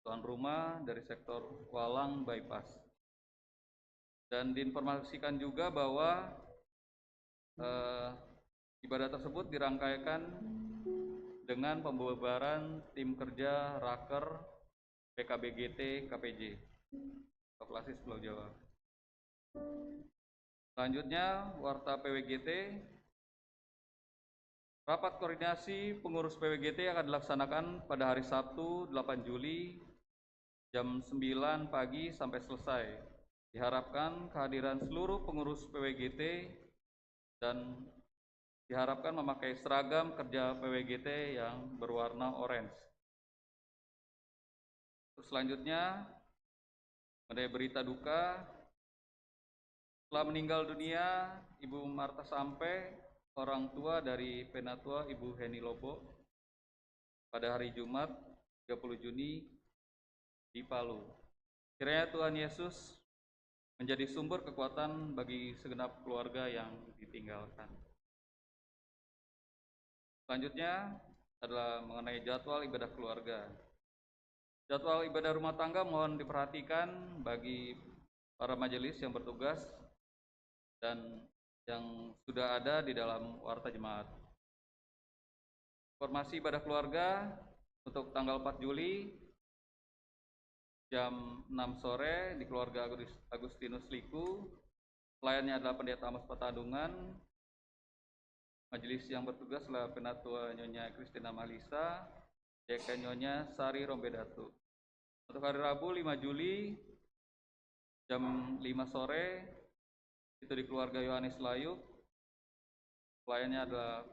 tuan rumah dari sektor Walang Bypass. Dan diinformasikan juga bahwa, eh, ibadah tersebut dirangkaikan dengan pembubaran tim kerja Raker P K B G T K P J, Kelompok Klasis Pulau Jawa. Selanjutnya, warta P W G T. Rapat koordinasi pengurus P W G T akan dilaksanakan pada hari Sabtu, delapan Juli, jam sembilan pagi sampai selesai. Diharapkan kehadiran seluruh pengurus P W G T dan diharapkan memakai seragam kerja P W G T yang berwarna orange. Terus selanjutnya, mengenai berita duka, telah meninggal dunia Ibu Marta Sampe, orang tua dari Penatua Ibu Heni Lobo, pada hari Jumat, tiga puluh Juni, di Palu. Kiranya Tuhan Yesus menjadi sumber kekuatan bagi segenap keluarga yang ditinggalkan. Selanjutnya adalah mengenai jadwal ibadah keluarga. Jadwal ibadah rumah tangga mohon diperhatikan bagi para majelis yang bertugas dan yang sudah ada di dalam warta jemaat. Informasi ibadah keluarga untuk tanggal empat Juli, jam enam sore, di keluarga Agustinus Liku. Pelayannya adalah Pendeta Amos Patandungan. Majelis yang bertugas adalah Penatua Nyonya Christina Malisa, Dekan Nyonya Sari Rombedatu. Untuk hari Rabu, lima Juli, jam lima sore, itu di keluarga Yohanes Layuk. Pelayannya adalah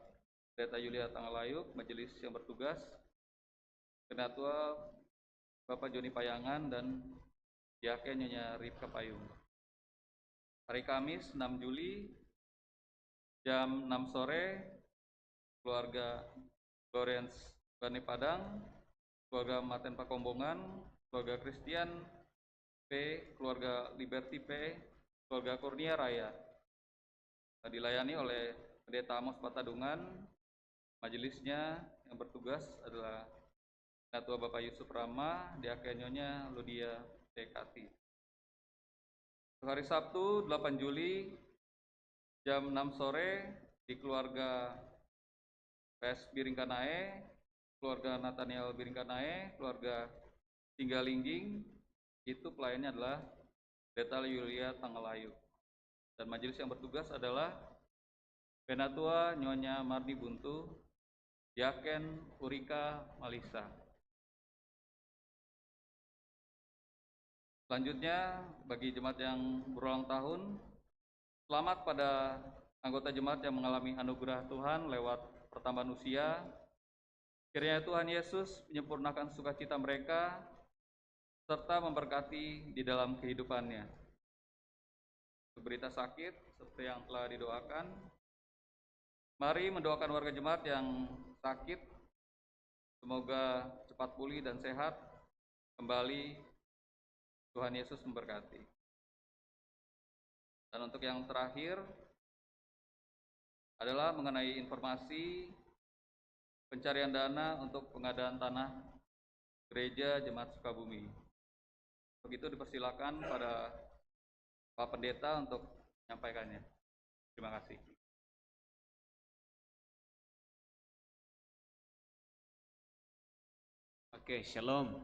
Pendeta Yulia Tangalayuk, majelis yang bertugas, Penatua Bapak Joni Payangan, dan Diaken Nyonya Ripka Payung. Hari Kamis, enam Juli, jam enam sore, keluarga Florence Bane Padang, keluarga Maten Pakombongan, keluarga Christian P, keluarga Liberty P, keluarga Kurnia Raya. Dilayani oleh Pendeta Amos Patandungan, majelisnya yang bertugas adalah Penatua Bapak Yusuf Rama, Diaken Nyonya Ludia Tekati. Hari Sabtu, delapan Juli, jam enam sore, di keluarga P S Biringkanae, keluarga Nathaniel Biringkanae, keluarga Tinggalingging, itu pelayannya adalah Pendeta Yulia Tangalayu. Dan majelis yang bertugas adalah Penatua Nyonya Mardi Buntu, Diaken Urika Malisa. Selanjutnya, bagi jemaat yang berulang tahun, selamat pada anggota jemaat yang mengalami anugerah Tuhan lewat pertambahan usia. Kiranya Tuhan Yesus menyempurnakan sukacita mereka serta memberkati di dalam kehidupannya. Berita sakit seperti yang telah didoakan. Mari mendoakan warga jemaat yang sakit, semoga cepat pulih dan sehat kembali. Tuhan Yesus memberkati. Dan untuk yang terakhir adalah mengenai informasi pencarian dana untuk pengadaan tanah Gereja Jemaat Sukabumi. Begitu, dipersilakan pada Pak Pendeta untuk menyampaikannya. Terima kasih. Oke, shalom.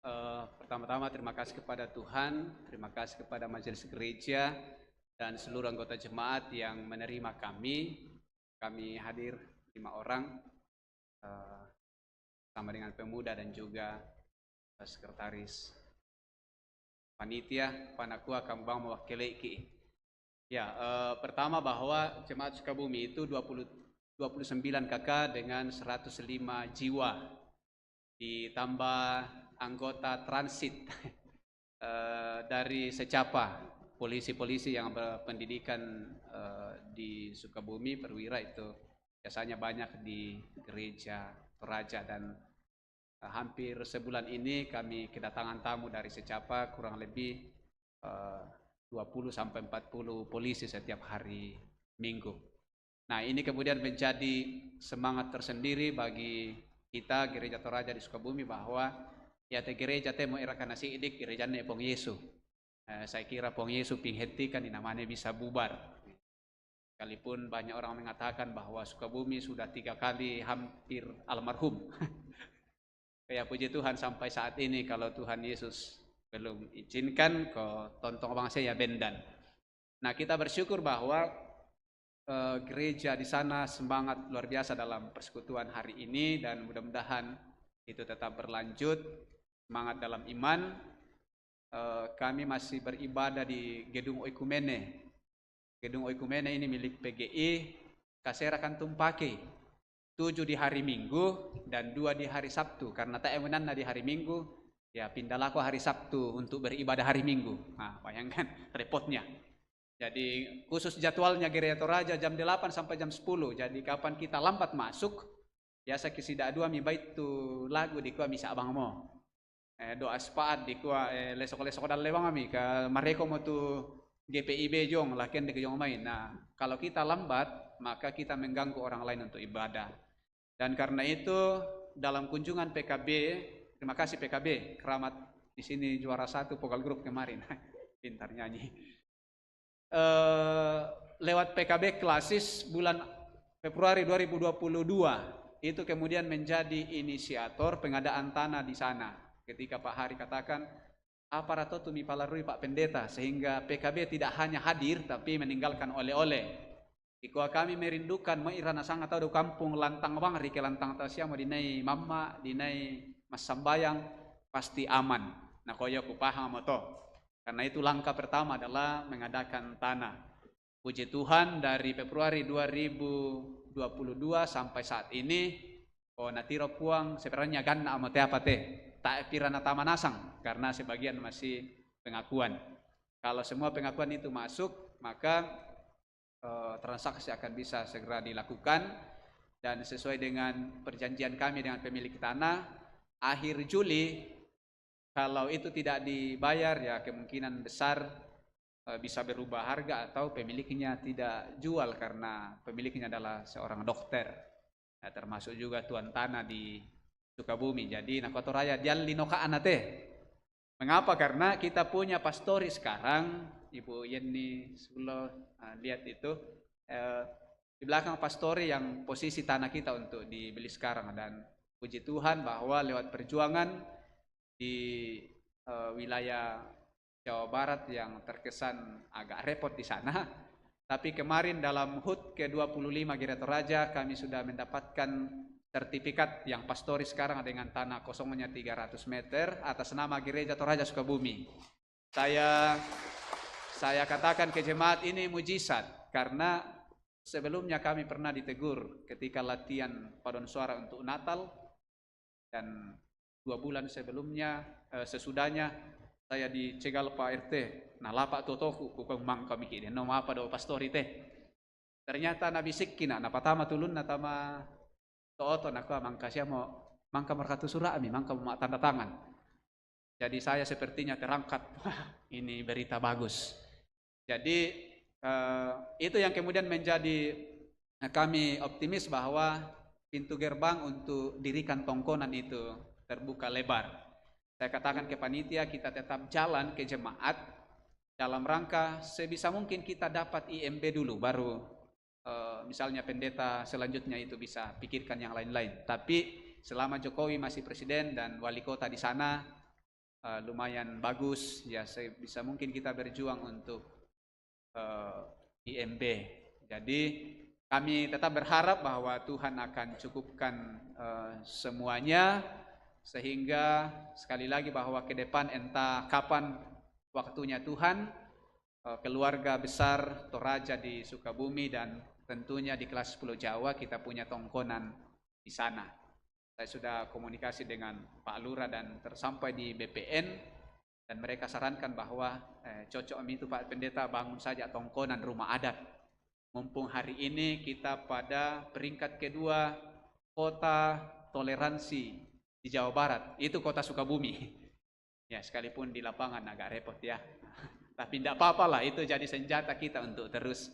Eh, pertama-tama, terima kasih kepada Tuhan, terima kasih kepada majelis gereja dan seluruh anggota jemaat yang menerima kami. Kami hadir lima orang, eh, sama dengan pemuda dan juga, eh, sekretaris panitia, panakua kambang mewakili ki. Ya, eh, pertama, bahwa jemaat Sukabumi itu dua puluh dua puluh sembilan K K dengan seratus lima jiwa, ditambah anggota transit eh, dari Secapa, polisi-polisi yang berpendidikan eh, di Sukabumi, perwira itu biasanya banyak di gereja Toraja dan eh, hampir sebulan ini kami kedatangan tamu dari Secapa kurang lebih eh, dua puluh sampai empat puluh polisi setiap hari Minggu. Nah, ini kemudian menjadi semangat tersendiri bagi kita Gereja Toraja di Sukabumi bahwa ya te gereja te mo era kana sidik gereja ne Pong Yesu. Eh, saya kira Pong Yesu ping hentikan ini namanya bisa bubar. Sekalipun banyak orang mengatakan bahwa Sukabumi sudah tiga kali hampir almarhum. Ya puji Tuhan sampai saat ini kalau Tuhan Yesus belum izinkan ko tontong bangsa ya bendan. Nah, kita bersyukur bahwa eh, gereja di sana semangat luar biasa dalam persekutuan hari ini dan mudah-mudahan itu tetap berlanjut, semangat dalam iman. Eh, kami masih beribadah di gedung Oikumene. Gedung Oikumene ini milik P G I, kasera kan tumpaki. Tujuh di hari Minggu dan dua di hari Sabtu. Karena tak emunanna di hari Minggu, ya pindah lako hari Sabtu untuk beribadah hari Minggu. Nah, bayangkan repotnya. Jadi khusus jadwalnya Gereja Toraja jam delapan sampai jam sepuluh. Jadi kapan kita lambat masuk, biasa kisida dua mi bait tu lagu di kua misa abang mo. Eh, doa sepaat di kua eh, lesok-lesok dan lewang ami ke mareko mo tu G P I B jong, lakian di jong main. Nah, kalau kita lambat, maka kita mengganggu orang lain untuk ibadah. Dan karena itu dalam kunjungan P K B, terima kasih P K B, keramat di sini juara satu vokal grup kemarin. Pintar nyanyi. Eh, lewat P K B klasis bulan Februari dua ribu dua puluh dua itu kemudian menjadi inisiator pengadaan tanah di sana. Ketika Pak Hari katakan, apa rato tu mi palarui Pak Pendeta, sehingga P K B tidak hanya hadir tapi meninggalkan oleh-oleh. Ikua kami merindukan mo ira na sanga tau do kampung lantang bang rike lantang tau siamo dinai mamma, dinai massambayang, pasti aman. Nah, koyo kupahang mo to. Karena itu langkah pertama adalah mengadakan tanah. Puji Tuhan, dari Februari dua ribu dua puluh dua sampai saat ini, oh natiro Puang sebenarnya ganna amo te apa te, tak pira na tama nasang karena sebagian masih pengakuan. Kalau semua pengakuan itu masuk, maka eh, transaksi akan bisa segera dilakukan dan sesuai dengan perjanjian kami dengan pemilik tanah, akhir Juli kalau itu tidak dibayar ya kemungkinan besar eh, bisa berubah harga atau pemiliknya tidak jual karena pemiliknya adalah seorang dokter. Ya, termasuk juga tuan tanah di Sukabumi. Jadi nakoto raya dialli noka anate. Mengapa? Karena kita punya pastori sekarang, Ibu Yeni Sulo, ah, lihat itu, eh, di belakang pastori yang posisi tanah kita untuk dibeli sekarang. Dan puji Tuhan bahwa lewat perjuangan di eh, wilayah Jawa Barat yang terkesan agak repot di sana. Tapi kemarin dalam hut ke dua puluh lima Gereja Toraja, kami sudah mendapatkan sertifikat yang pastori sekarang dengan tanah kosongnya tiga ratus meter atas nama Gereja Toraja Sukabumi. Saya saya katakan ke jemaat ini mujizat karena sebelumnya kami pernah ditegur ketika latihan paduan suara untuk Natal dan dua bulan sebelumnya eh, sesudahnya saya dicegal Pak R T. Nah, lapa totoku kukong mangka miki de no mapa do pastori te. Ternyata nabisikki na napatama tulunna tama to oto nakua mangka siamo mangka markatu surami mangka ma tanda tangan. Jadi saya sepertinya terangkat. Wah, ini berita bagus. Jadi eh, itu yang kemudian menjadi eh, kami optimis bahwa pintu gerbang untuk dirikan tongkonan itu terbuka lebar. Saya katakan ke panitia kita tetap jalan ke jemaat dalam rangka sebisa mungkin kita dapat I M B dulu baru eh, misalnya pendeta selanjutnya itu bisa pikirkan yang lain-lain. Tapi selama Jokowi masih presiden dan wali kota di sana eh, lumayan bagus, ya sebisa mungkin kita berjuang untuk eh, I M B. Jadi kami tetap berharap bahwa Tuhan akan cukupkan eh, semuanya sehingga sekali lagi bahwa ke depan entah kapan waktunya Tuhan eh, keluarga besar Toraja di Sukabumi dan tentunya di kelas sepuluh Jawa kita punya tongkonan di sana. Saya sudah komunikasi dengan Pak Lurah dan tersampai di B P N, dan mereka sarankan bahwa, eh, cocok itu Pak Pendeta bangun saja tongkonan rumah adat. Mumpung hari ini kita pada peringkat kedua kota toleransi di Jawa Barat, itu kota Sukabumi. Ya, sekalipun di lapangan agak repot ya. Tapi tidak apa-apa lah, itu jadi senjata kita untuk terus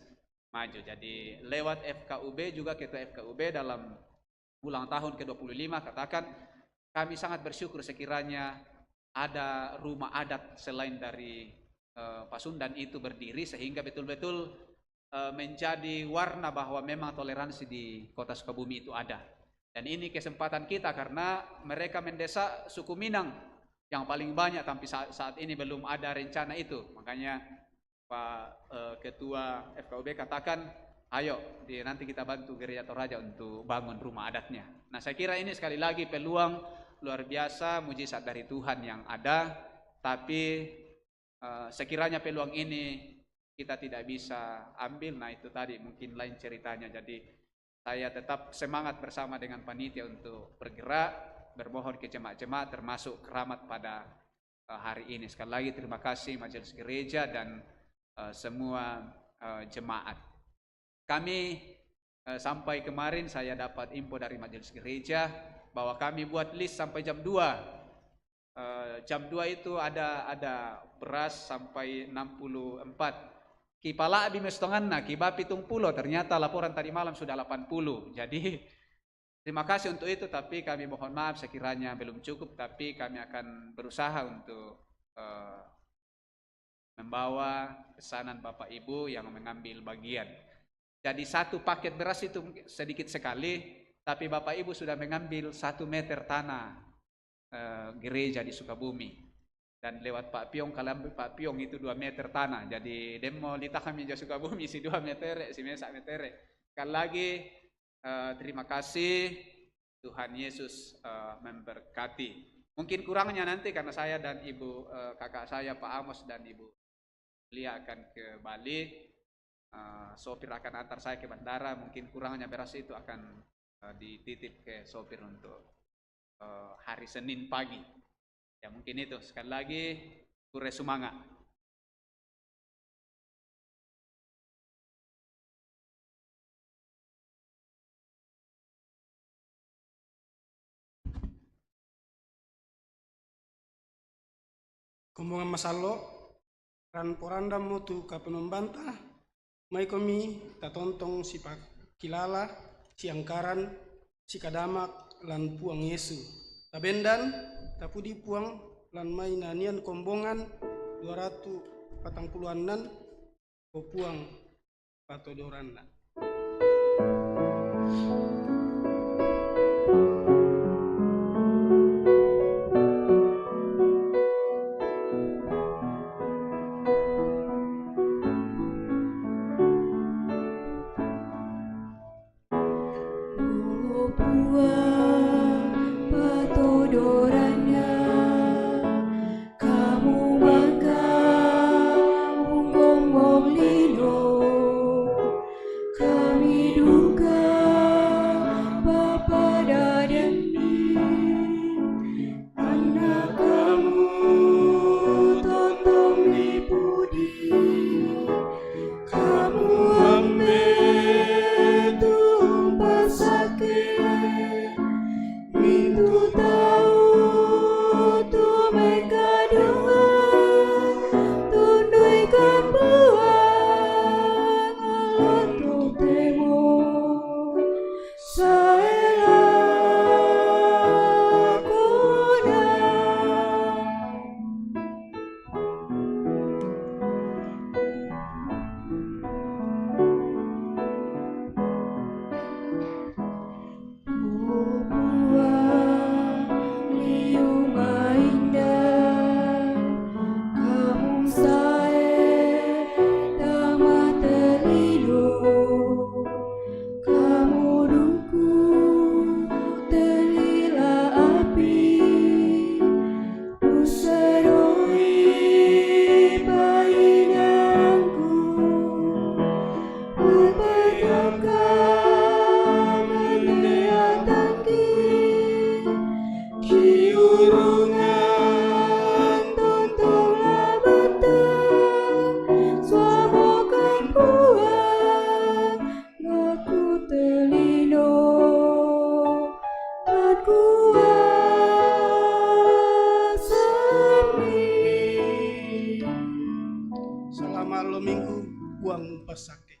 maju. Jadi lewat F K U B juga, Ketua F K U B dalam ulang tahun ke dua puluh lima katakan, kami sangat bersyukur sekiranya ada rumah adat selain dari, eh, Pasundan itu berdiri, sehingga betul-betul, eh, menjadi warna bahwa memang toleransi di kota Sukabumi itu ada. Dan ini kesempatan kita karena mereka mendesak suku Minang yang paling banyak, tapi saat, saat ini belum ada rencana itu. Makanya Pak, eh, Ketua F K U B katakan, "Ayo, di, nanti kita bantu Gereja Toraja untuk bangun rumah adatnya." Nah, saya kira ini sekali lagi peluang luar biasa, mujizat dari Tuhan yang ada. Tapi, eh, sekiranya peluang ini kita tidak bisa ambil, nah, itu tadi mungkin lain ceritanya. Jadi saya tetap semangat bersama dengan panitia untuk bergerak, bermohon ke jemaat-jemaat, termasuk keramat pada, eh, hari ini. Sekali lagi terima kasih Majelis Gereja dan, eh, semua, eh, jemaat. Kami, eh, sampai kemarin saya dapat info dari Majelis Gereja bahwa kami buat list sampai jam dua. Eh, jam dua itu ada, ada beras sampai enam puluh empat. Ki palabi mestonganna, ki ba pitung pulo, ternyata laporan tadi malam sudah delapan puluh. Jadi, terima kasih untuk itu, tapi kami mohon maaf sekiranya belum cukup, tapi kami akan berusaha untuk, eh, membawa pesanan Bapak Ibu yang mengambil bagian. Jadi satu paket beras itu sedikit sekali, tapi Bapak Ibu sudah mengambil satu meter tanah, eh, gereja di Sukabumi. Dan lewat Pak Piong, kalau ambil Pak Piong itu dua meter tanah. Jadi demo litahan meja Sukabumi si dua meter, si mesa meter. Sekali lagi, eh, terima kasih. Tuhan Yesus, eh, memberkati. Mungkin kurangnya nanti karena saya dan Ibu, eh, kakak saya Pak Amos dan Ibu Lia akan ke Bali, eh, sopir akan antar saya ke bandara. Mungkin kurangnya beras itu akan, eh, dititip ke sopir untuk, eh, hari Senin pagi. Ya, mungkin itu. Sekali lagi, kure sumanga. Kombongan masallo, ran porandammo tu kapenombanta, maikomi tatontong sipakkilala, siangkaran, sikadamak lan Puang Yesu. Tabendan, tapudi Puang lan mai nanian kombongan dua ratu patang puluh annan, O Puang, patodoranna. O Puang, patodoranna, kamu mangkang munggombong lino, kami duka Irungan tuntunglah batang, suabokan puang, ngaku telino, at kuasami. Selama lo minggu, uang pasake.